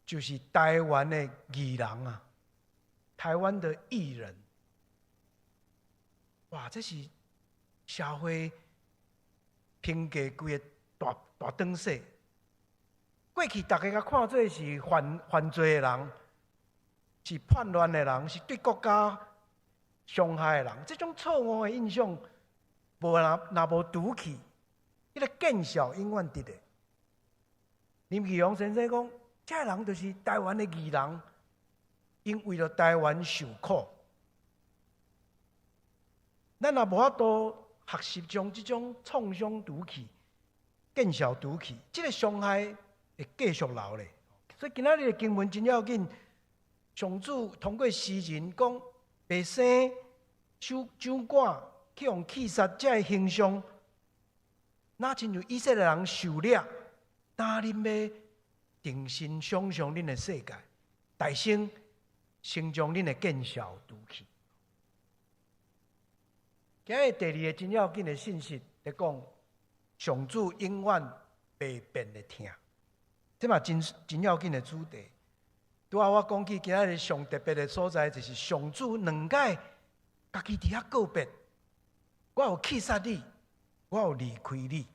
就是台灣的義人啊，台灣的義人。哇，這是社會評價規个大大轉勢。過去逐家共看做是犯罪的人，是叛亂的人，是對國家傷害的人。這種錯誤的印象，無若若無除去，彼個見笑永遠佇咧。林義雄先生講，這个人就是台灣的義人，𪜶為著台灣受苦。咱若無法度學習將這種創傷除去、見笑除去，這個傷害會繼續留咧。所以今仔日的經文真要緊，上主通過詩人講，袂生手掌管去予棄殺這个形象，若親像以色列人受掠，當恁欲重新想像恁的世界，大聲先將恁的見笑除去。今日第二个真要緊的信息，咧講上主永遠袂變的疼，這嘛真真要緊的主題。拄仔我講起今仔日上特別的所在，就是上主兩擺家己佇遐告別，我有棄殺你，我有離開你。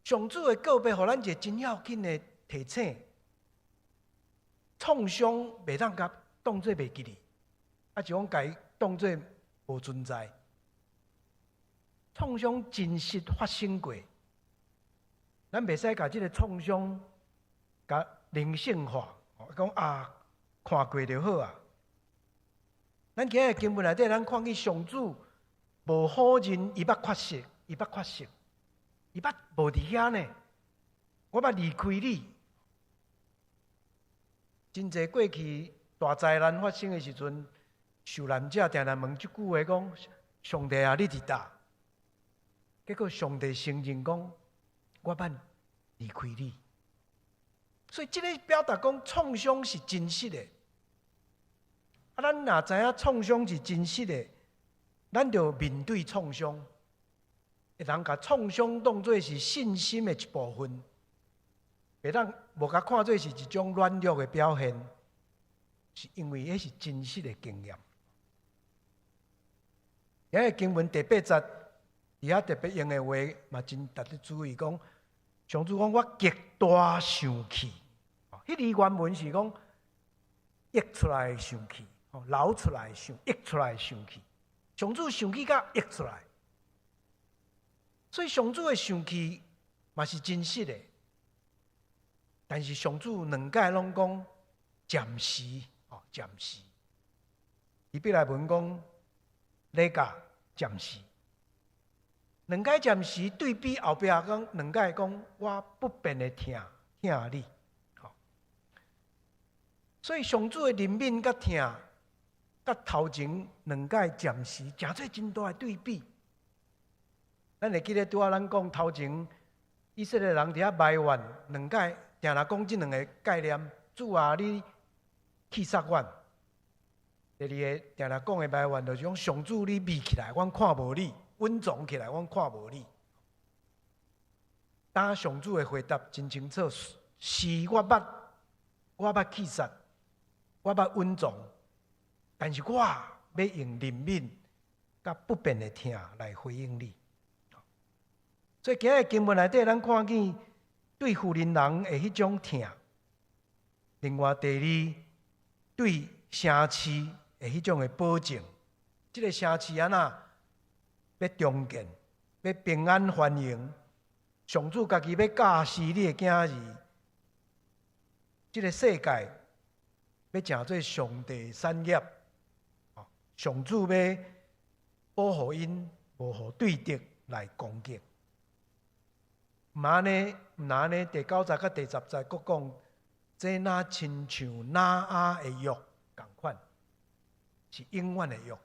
上主的告別，予咱一个真要緊的提醒：創傷袂當共當做袂記得，抑是講共伊當做無存在。創傷真實發生過，咱袂使共這个創傷共靈性化，講啊看過就好啊。咱今日經文內底，咱看見上主無否認伊捌缺席，伊捌缺席，伊捌無佇遐呢。我捌離開你，真濟過去大災難發生的時陣，受難者定定問這句話講：上帝啊，你佇佗？結果上帝承認講：我捌離開你。所以這个表達講創傷是真實的。啊，咱若知影創傷是真實的，咱就面對創傷，會當共創傷當做是信心的一部分，袂當無共看做是一種軟弱的表現，是因為彼是真實的經驗。遐个經文第八節，佇遐特別用的話嘛，真值得注意。講上主講我極大生氣，彼个原文是講溢出來生氣，流出來生，溢出來生氣。上主生氣甲溢出來，所以上主的生氣嘛是真實的。但是上主兩擺攏講暫時，哦，暫時。希伯來文講レガ暫時，兩擺暫時對比後壁講兩擺講我不變的疼疼你，所以上主的憐憫佮疼，佮頭前兩擺暫時，誠做真大的對比。咱會記得拄仔咱講頭前以色列人佇遐埋怨兩擺，定定講這兩个概念：主啊，你棄殺阮。第二个定定講的埋怨就是講上主你秘起來，阮看無你；隱藏起來，阮看無你。當上主的回答真清楚，是我捌，我捌棄殺，我捌隱藏，但是我欲用憐憫佮不變的疼來回應你。所以今日經文內底，咱看見對婦人的彼種疼；另外第二，對城市的彼種的保證。這个城市按怎欲重建，欲平安繁榮，上主家己欲教示你的囝兒，這个世界欲成做上帝產業，上主欲保護𪜶，無予對敵來攻擊。毋按呢，毋按呢，第九節佮第十節閣講，這若親像哪仔的約仝款，是永遠的約。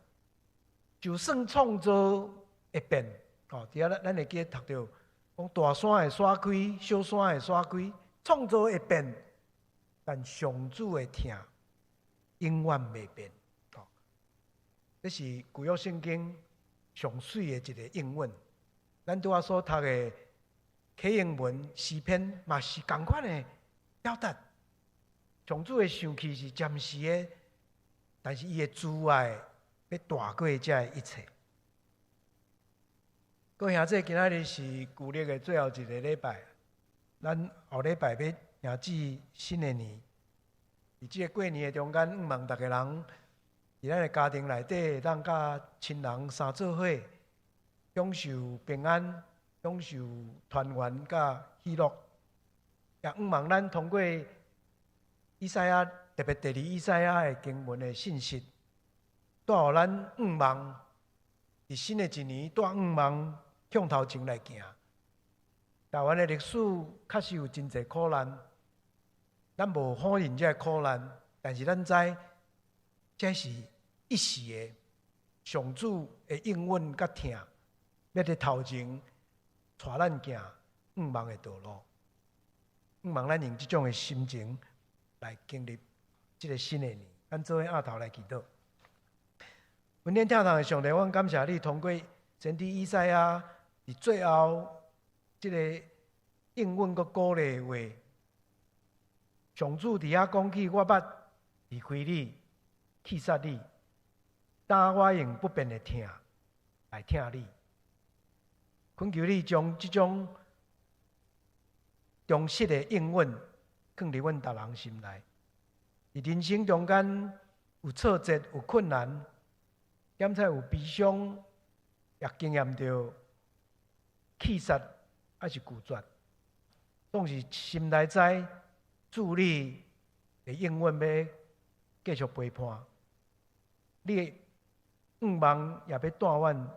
就算創造會變，哦，佇遐咱咱會記得讀著，講大山會徙開，小山會徙開，創造會變，但上主的疼永遠袂變。哦，這是舊約聖經上媠的一個應允。咱拄仔所讀的啟應文詩篇嘛是仝款的表達。上主的生氣是暫時的，但是伊的慈愛欲大過這一切。各位兄弟，今仔日是舊曆的最後一个禮拜，咱後禮拜欲迎接新的年。佇這个過年的中間，向望逐家人佇咱的家庭內底，會當佮親人三做伙，享受平安，享受團圓佮喜樂。也向望咱通過以賽亞，特別第二以賽亞的經文的信息，帶予咱向望，佇新的一年帶向望向頭前來行。台灣的歷史確實有真濟苦難，咱無否認這个苦難，但是咱知這是一時的，上主的應允佮疼，欲佇頭前帶咱行向望的道路，向望咱用這種的心情來經歷這个新的年。咱做伙徼頭來祈禱。恩典疼痛的上帝，阮感謝你通過先知以賽亞佇最後這个應允閣鼓勵的話，上主佇遐講起，我捌離開你，棄殺你，但我用不變的疼來疼你。懇求你將這種忠實的應允放佇阮逐人心內。佇人生中間有挫折、有困難，兼且有悲傷，也經驗著棄殺，抑是拒絕，總是心內知主你會永遠欲繼續陪伴，你的向望也欲帶阮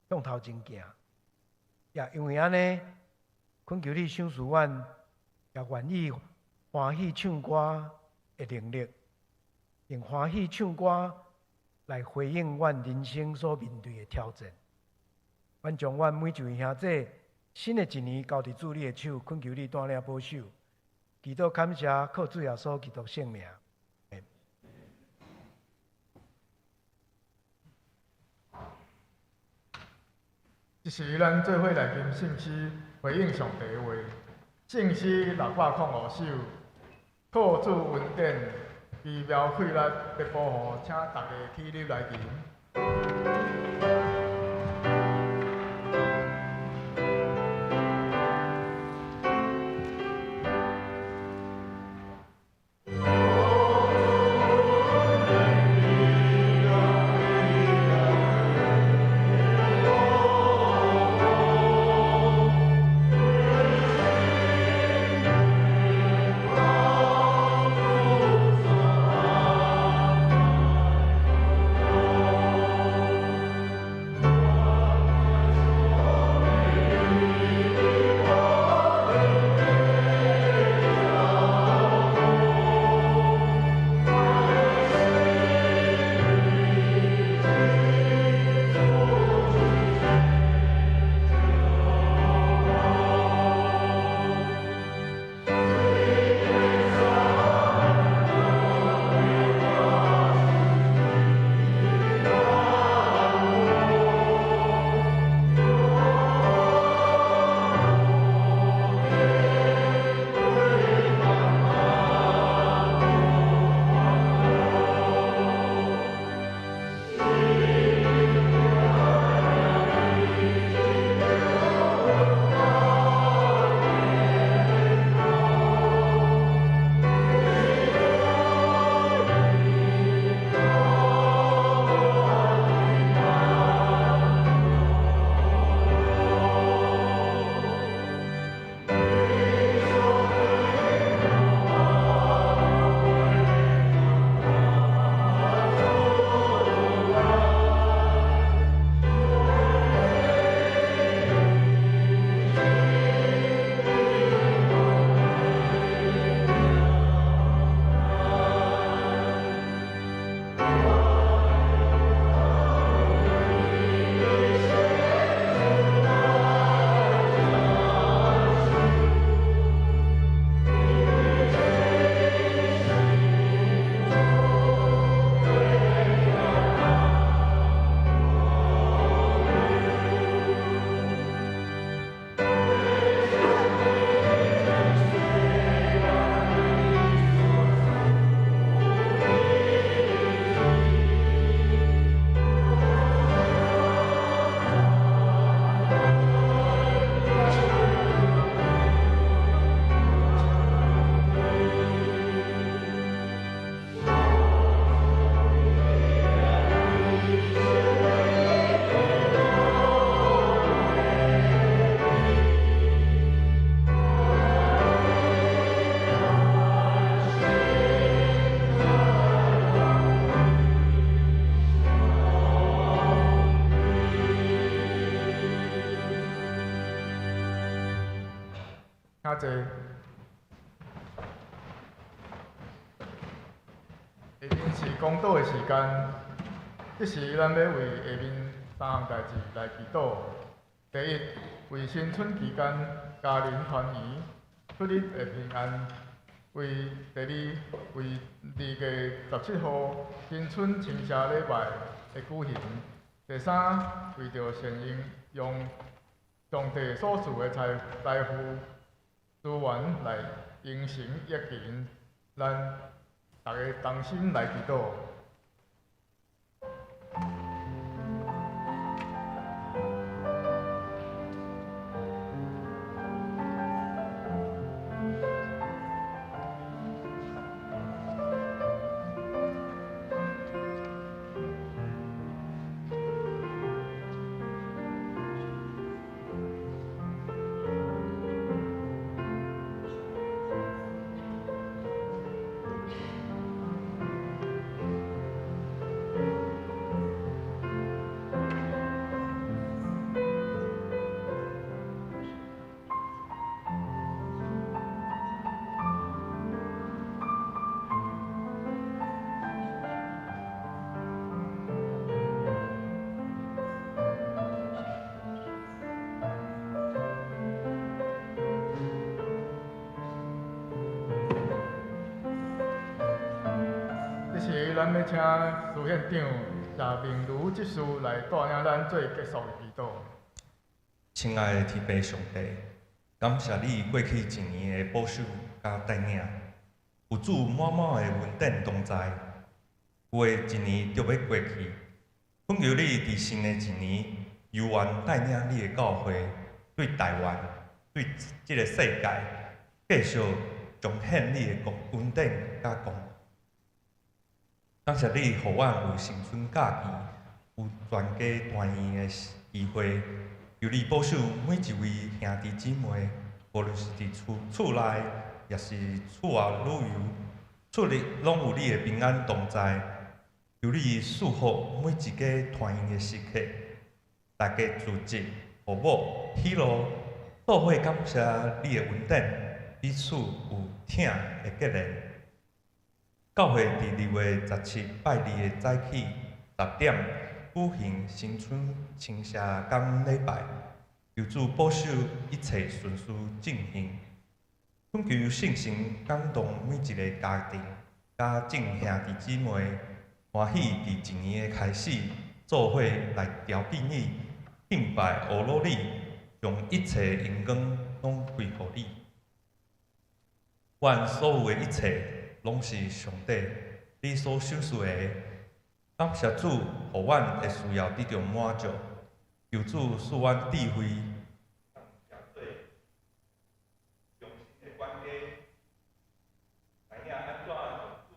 向頭前行，也因為按呢，懇求你賞賜阮，也願意歡喜唱歌的的能力，用歡喜唱歌來回應阮人生所面對的挑戰。阮將阮每一位兄弟新的一年交佇主你的手，懇求你帶領保守，祈禱感謝，靠主耶穌基督聖名。這是咱做伙來吟聖詩，回應上帝話。聖詩605首，靠主恩典，奇妙氣力的保護，請大家起立來吟。请坐。下面是講道的時間，這時咱欲為下面三項代誌來祈禱。第一，為新春期間家人團圓、出入會平安；為第二，為2月17號新春清社禮拜的舉行；第三，為著善用上帝所賜的財富資源來完成疫情，咱逐家同心來祈禱。時，咱欲請蘇縣長謝明如執事來帶領咱做結束的祈禱。親愛的天父上帝，感謝你過去一年的保守佮帶領，有主滿滿的恩典同在。舊的一年著欲過去，懇求你佇新的一年，猶原帶領你的教會，對台灣、對這个世界，繼續彰顯你的恩典佮光。感謝你，予阮有新春假期，有全家團圓的機會。求你保守每一位兄弟姊妹，無論是佇厝內，抑是出外旅遊，出入攏有你的平安同在。求你賜福每一个團圓的時刻，大家聚集，父母喜樂，做伙感謝你的恩典，彼此有疼的結連。教會佇2月17拜二的早起10點舉行新春稱謝感恩禮拜，求主保守一切順遂進行。懇求聖神感動每一个家庭，佮眾兄弟姊妹歡喜佇一年的開始，做伙來朝見你，敬拜阿羅你，將一切榮光攏歸予你。阮所有的一切，攏是上帝你所賞賜的。感謝主，予阮的需要得著滿足。求主賜阮智慧，忠心的管家，知影按怎用主，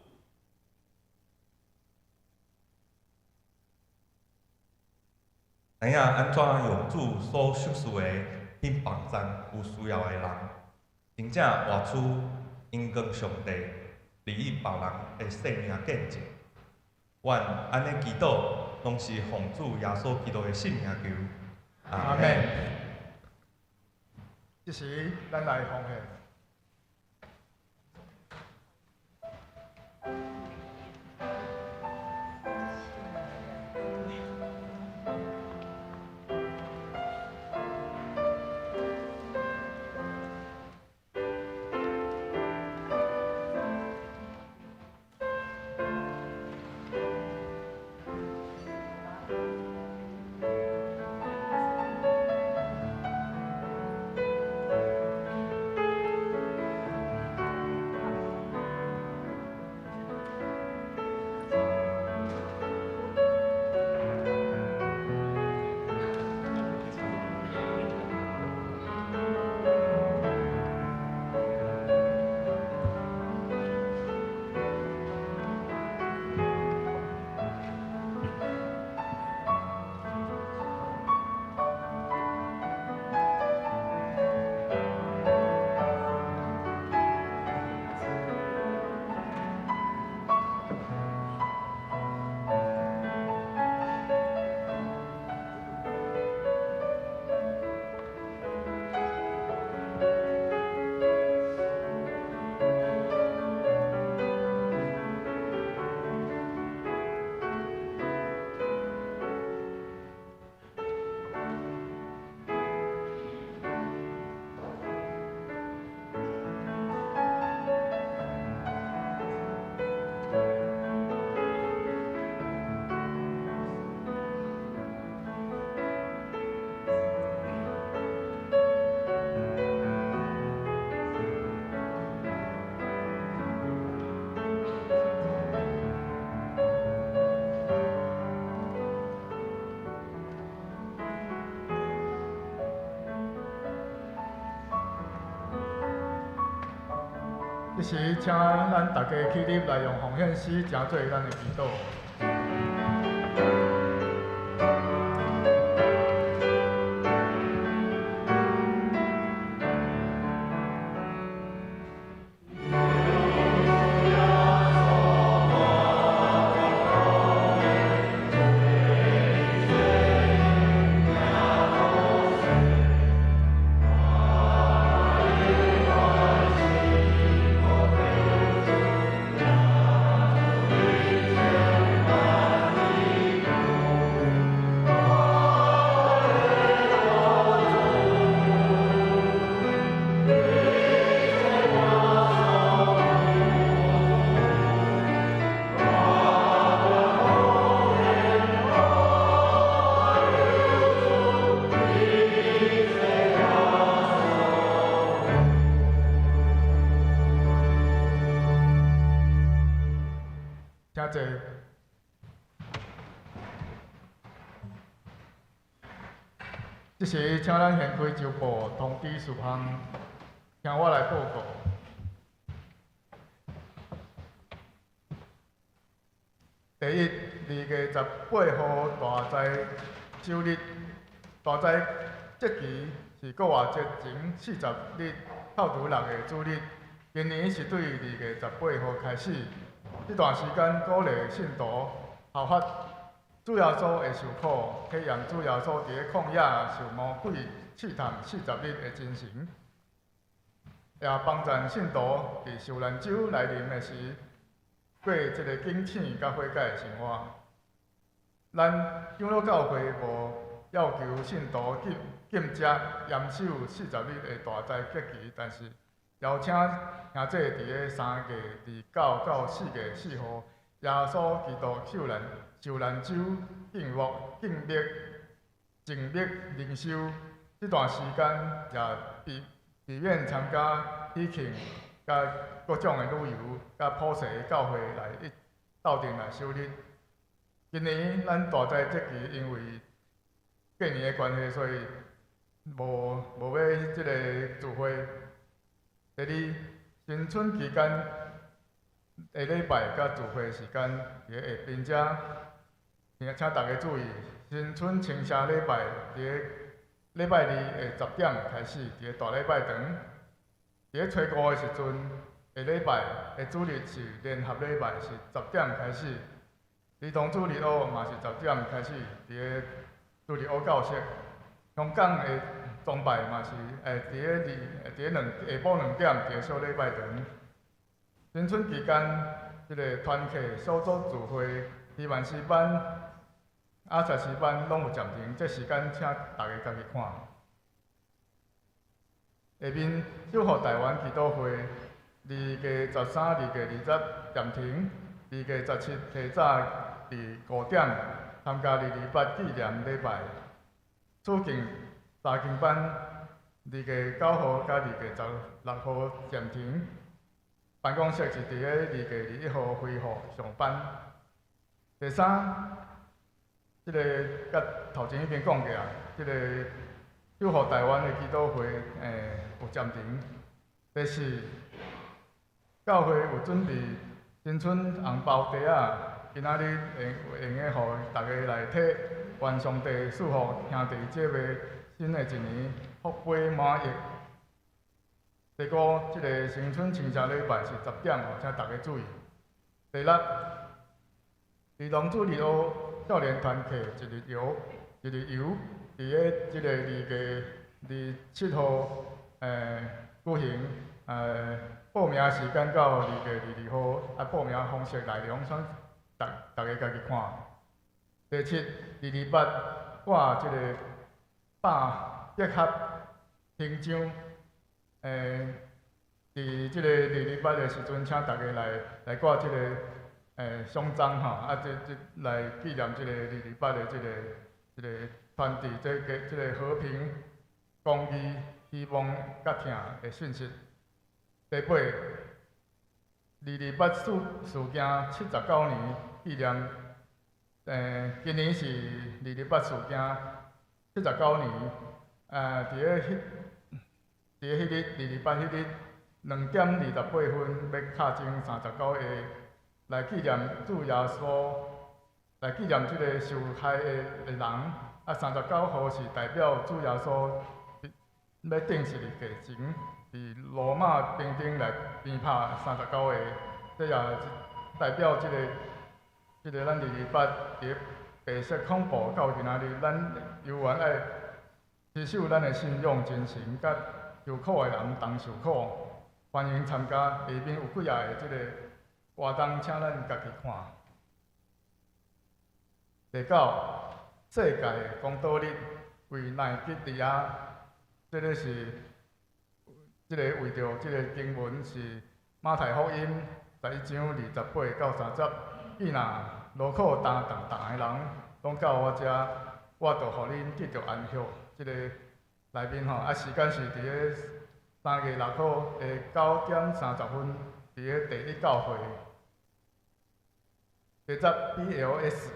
知影按怎用主所賞賜的去幫贊有需要的人，真正活出榮光上帝，利益別人的生命見證。阮按呢祈禱，攏是奉主耶穌基督的聖名求。阿們。這時，咱來奉獻。這時，請咱大家起立來用奉獻詩成做咱的祈禱。 Yeah. 這時，請咱掀開週報通知事項，聽我來報告。第一，2月18號大災首日，大災節期是復活節前40日透拄六个主日。今年是對2月18號開始，這段時間鼓勵信徒效法主耶穌的受苦，體驗主耶穌佇咧曠野受魔鬼試探40日的精神，也幫助信徒佇受難週來臨的時，過這个警醒佮悔改的生活。咱長老教會無要求信徒禁禁食、嚴守40日的大齋節期，但是邀請兄弟佇咧3月29到4月4號，耶穌基督受難受難週靜默、靜默、靜默靈修這段時間，也避避免參加喜慶、佮各種的旅遊、佮普世的教會來一鬥陣來守日。今年咱大齋節期因為過年的關係，所以無無欲這个聚會。第二，新春期間的禮拜佮聚會時間佇咧下邊遮，請大家注意，新春清社禮拜佇咧禮拜二的10點開始，佇咧大禮拜堂。佇咧初五的時陣，下禮拜的主日是聯合禮拜，是10點開始。兒童主日學嘛是10點開始，佇咧主日學教室。香港的崇拜嘛是佇咧二佇咧兩下晡2點，佇咧小禮拜堂。新春期間，這个團契小組聚會、希望詩班、亞薩詩班攏有暫停，這時間請大家家己看。下面守護台灣祈禱會，2月13、2月20暫停，2月17提早佇5點參加228紀念禮拜。處境查經班，2月9號佮2月16號暫停。辦公室是佇咧2月21號恢復上班。第三，這个佮頭前已經講過啊，這个守護台灣的祈禱會，有暫停。第四，教會有準備新春紅包袋仔，今仔日會會用得予大家來體，願上帝賜福兄弟姐妹，新的一年福杯滿溢。第五，這个新春清社禮拜是10點哦，請大家注意。第六，兒童主日學少年團契一日遊，一日遊，佇咧這个2月27號，舉行，報名時間到2月22號，啊，報名方式內容，請逐逐家家己看。第七，228掛這个百百合勳章，佇這个二二八的時陣，請大家來來掛這个賞章吼，啊，這這來紀念這个二二八的這个這个傳遞這个這个和平、公義、希望佮疼的訊息。第八，二二八事事件79年紀念，今年是二二八事件79年，佇咧彼佇咧彼日二二八彼日2點28分，欲敲鐘39下，來紀念主耶穌，來紀念這个受害的的人。啊，39號是代表主耶穌欲釘十字架前，佇羅馬兵丁來鞭拍39下，這也代表這个這个咱二二八佇白色恐怖到今仔日，咱猶原愛持守咱的信仰精神，佮受苦的人同受苦。歡迎參加，下面有幾仔個這個活動，請咱家己看。第九，世界的公道日為奈及利亞，這个是這個為著這個經文是馬太福音11章28到30。伊若勞苦擔重擔的人，攏到我遮，我就予恁得著安息。這個內面吼，啊時間是佇咧3月6號的9點30分，佇咧第一教會。第十 BLS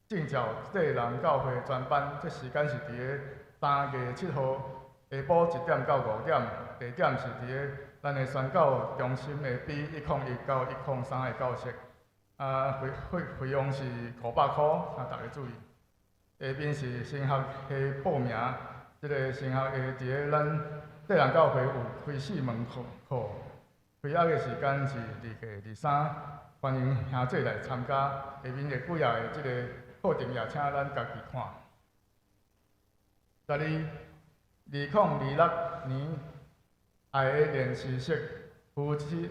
正教濟南教會專班，這時間是佇咧3月7號下晡1點到5點，地點是佇个咱的宣教中心的 B101到103的教室。啊，費用是500箍，請大家注意。下面是神學系報名，這个神學系佇个咱濟南教會有開四門課，開學的時間是2月23，歡迎兄弟來參加。下面的幾頁的這个課程也請咱家己看。十二，2026年愛的練習室夫妻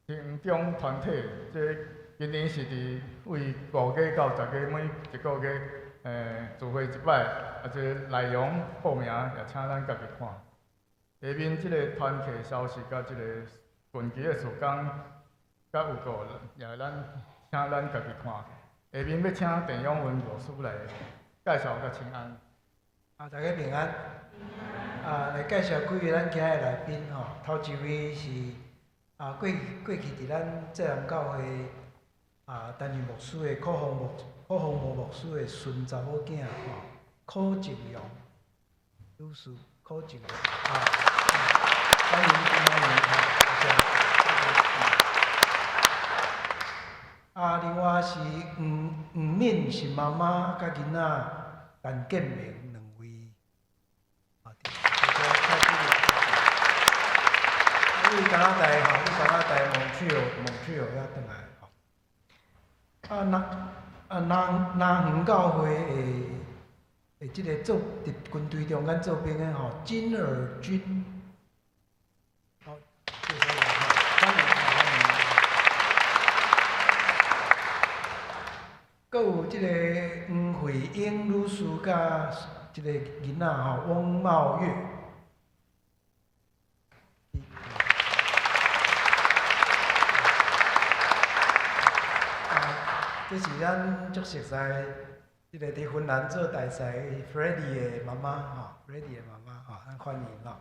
成長團體，這今年是佇為5月到10月每一個月，聚會一擺，啊，這个內容報名也請咱家己看。下面這个團契消息佮這个近期的事工，佮預告也咱請咱家己看。下面欲請鄭永文牧師來介紹佮請安。啊，大家平安。啊，來介紹幾位咱今日來賓吼，頭一位是啊，過去佇咱濟南教會啊擔任牧師的柯宏模牧師的孫查某囝吼，柯靜陽女士，柯靜陽啊，歡迎歡迎吼，謝謝。啊，另外是黃敏是媽媽佮囡仔陳建明兩位。啊，對，加拿大吼，加拿大蒙特利爾遐轉來吼。啊，南園教會的這个做佇軍隊中間做兵的吼，金爾軍。好，謝謝歡迎歡迎。閣有這个黃慧英女士佮這个囡仔吼，翁茂月。這是咱足熟似，這个佇芬蘭做大使 Freddy 的媽媽吼，Freddy 的媽媽吼，咱歡迎吼。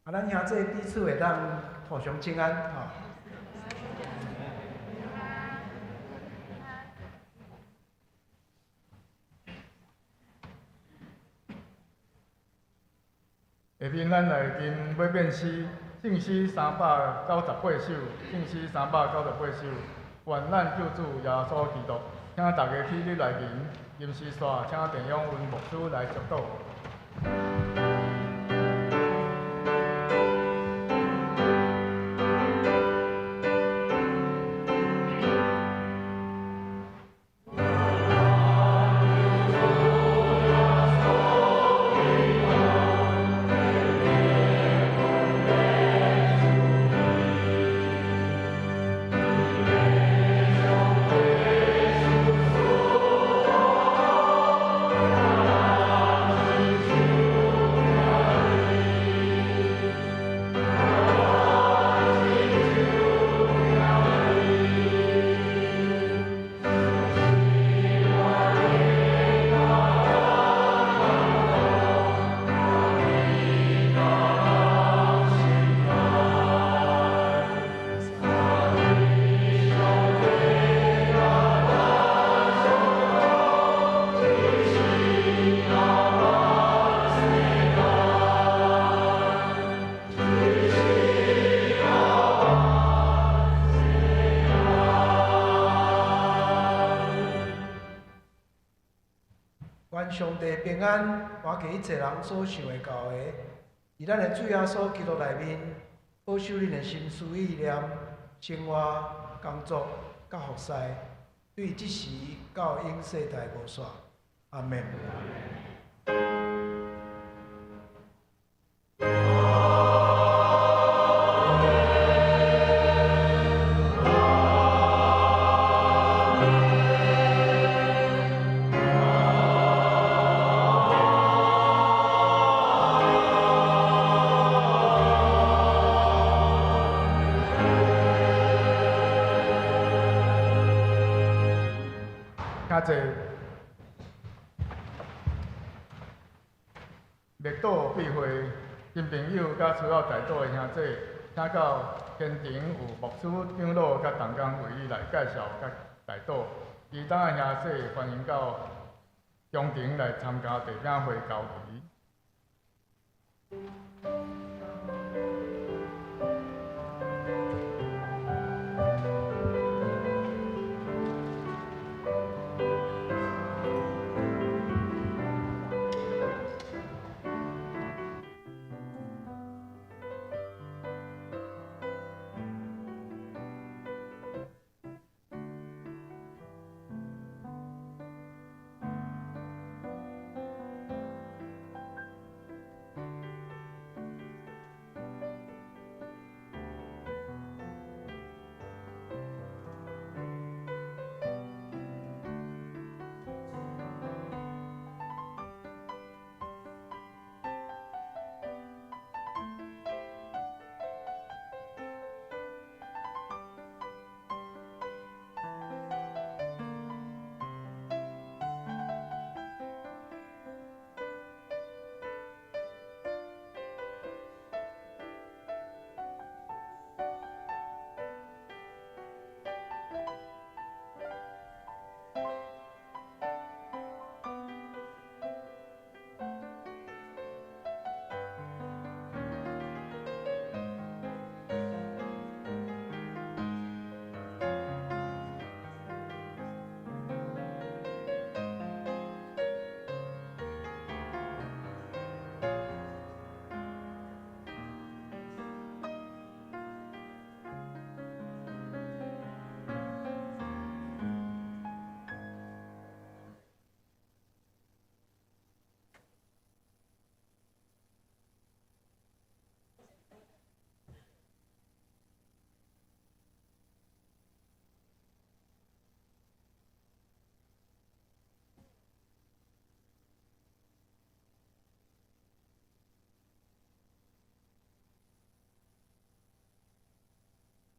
啊，咱兄弟彼此會當互相請安吼。下面咱來吟要變詩，聖詩398首，聖詩398首。願咱救主耶穌基督，請大家起立來吟，吟詩煞，請鄭永文牧師來祝禱。願上帝平安，活過一切人所想會到的，佇咱的主耶穌基督內面，保守恁的心思意念、生活、工作、佮服侍，對這時到永世代無煞。阿們。請坐。默禱必會，新朋友佮需要代禱的兄弟，請到現場有牧師、長老佮同工為你來介紹佮代禱。其他的兄弟歡迎到中庭來參加地餅會交儀。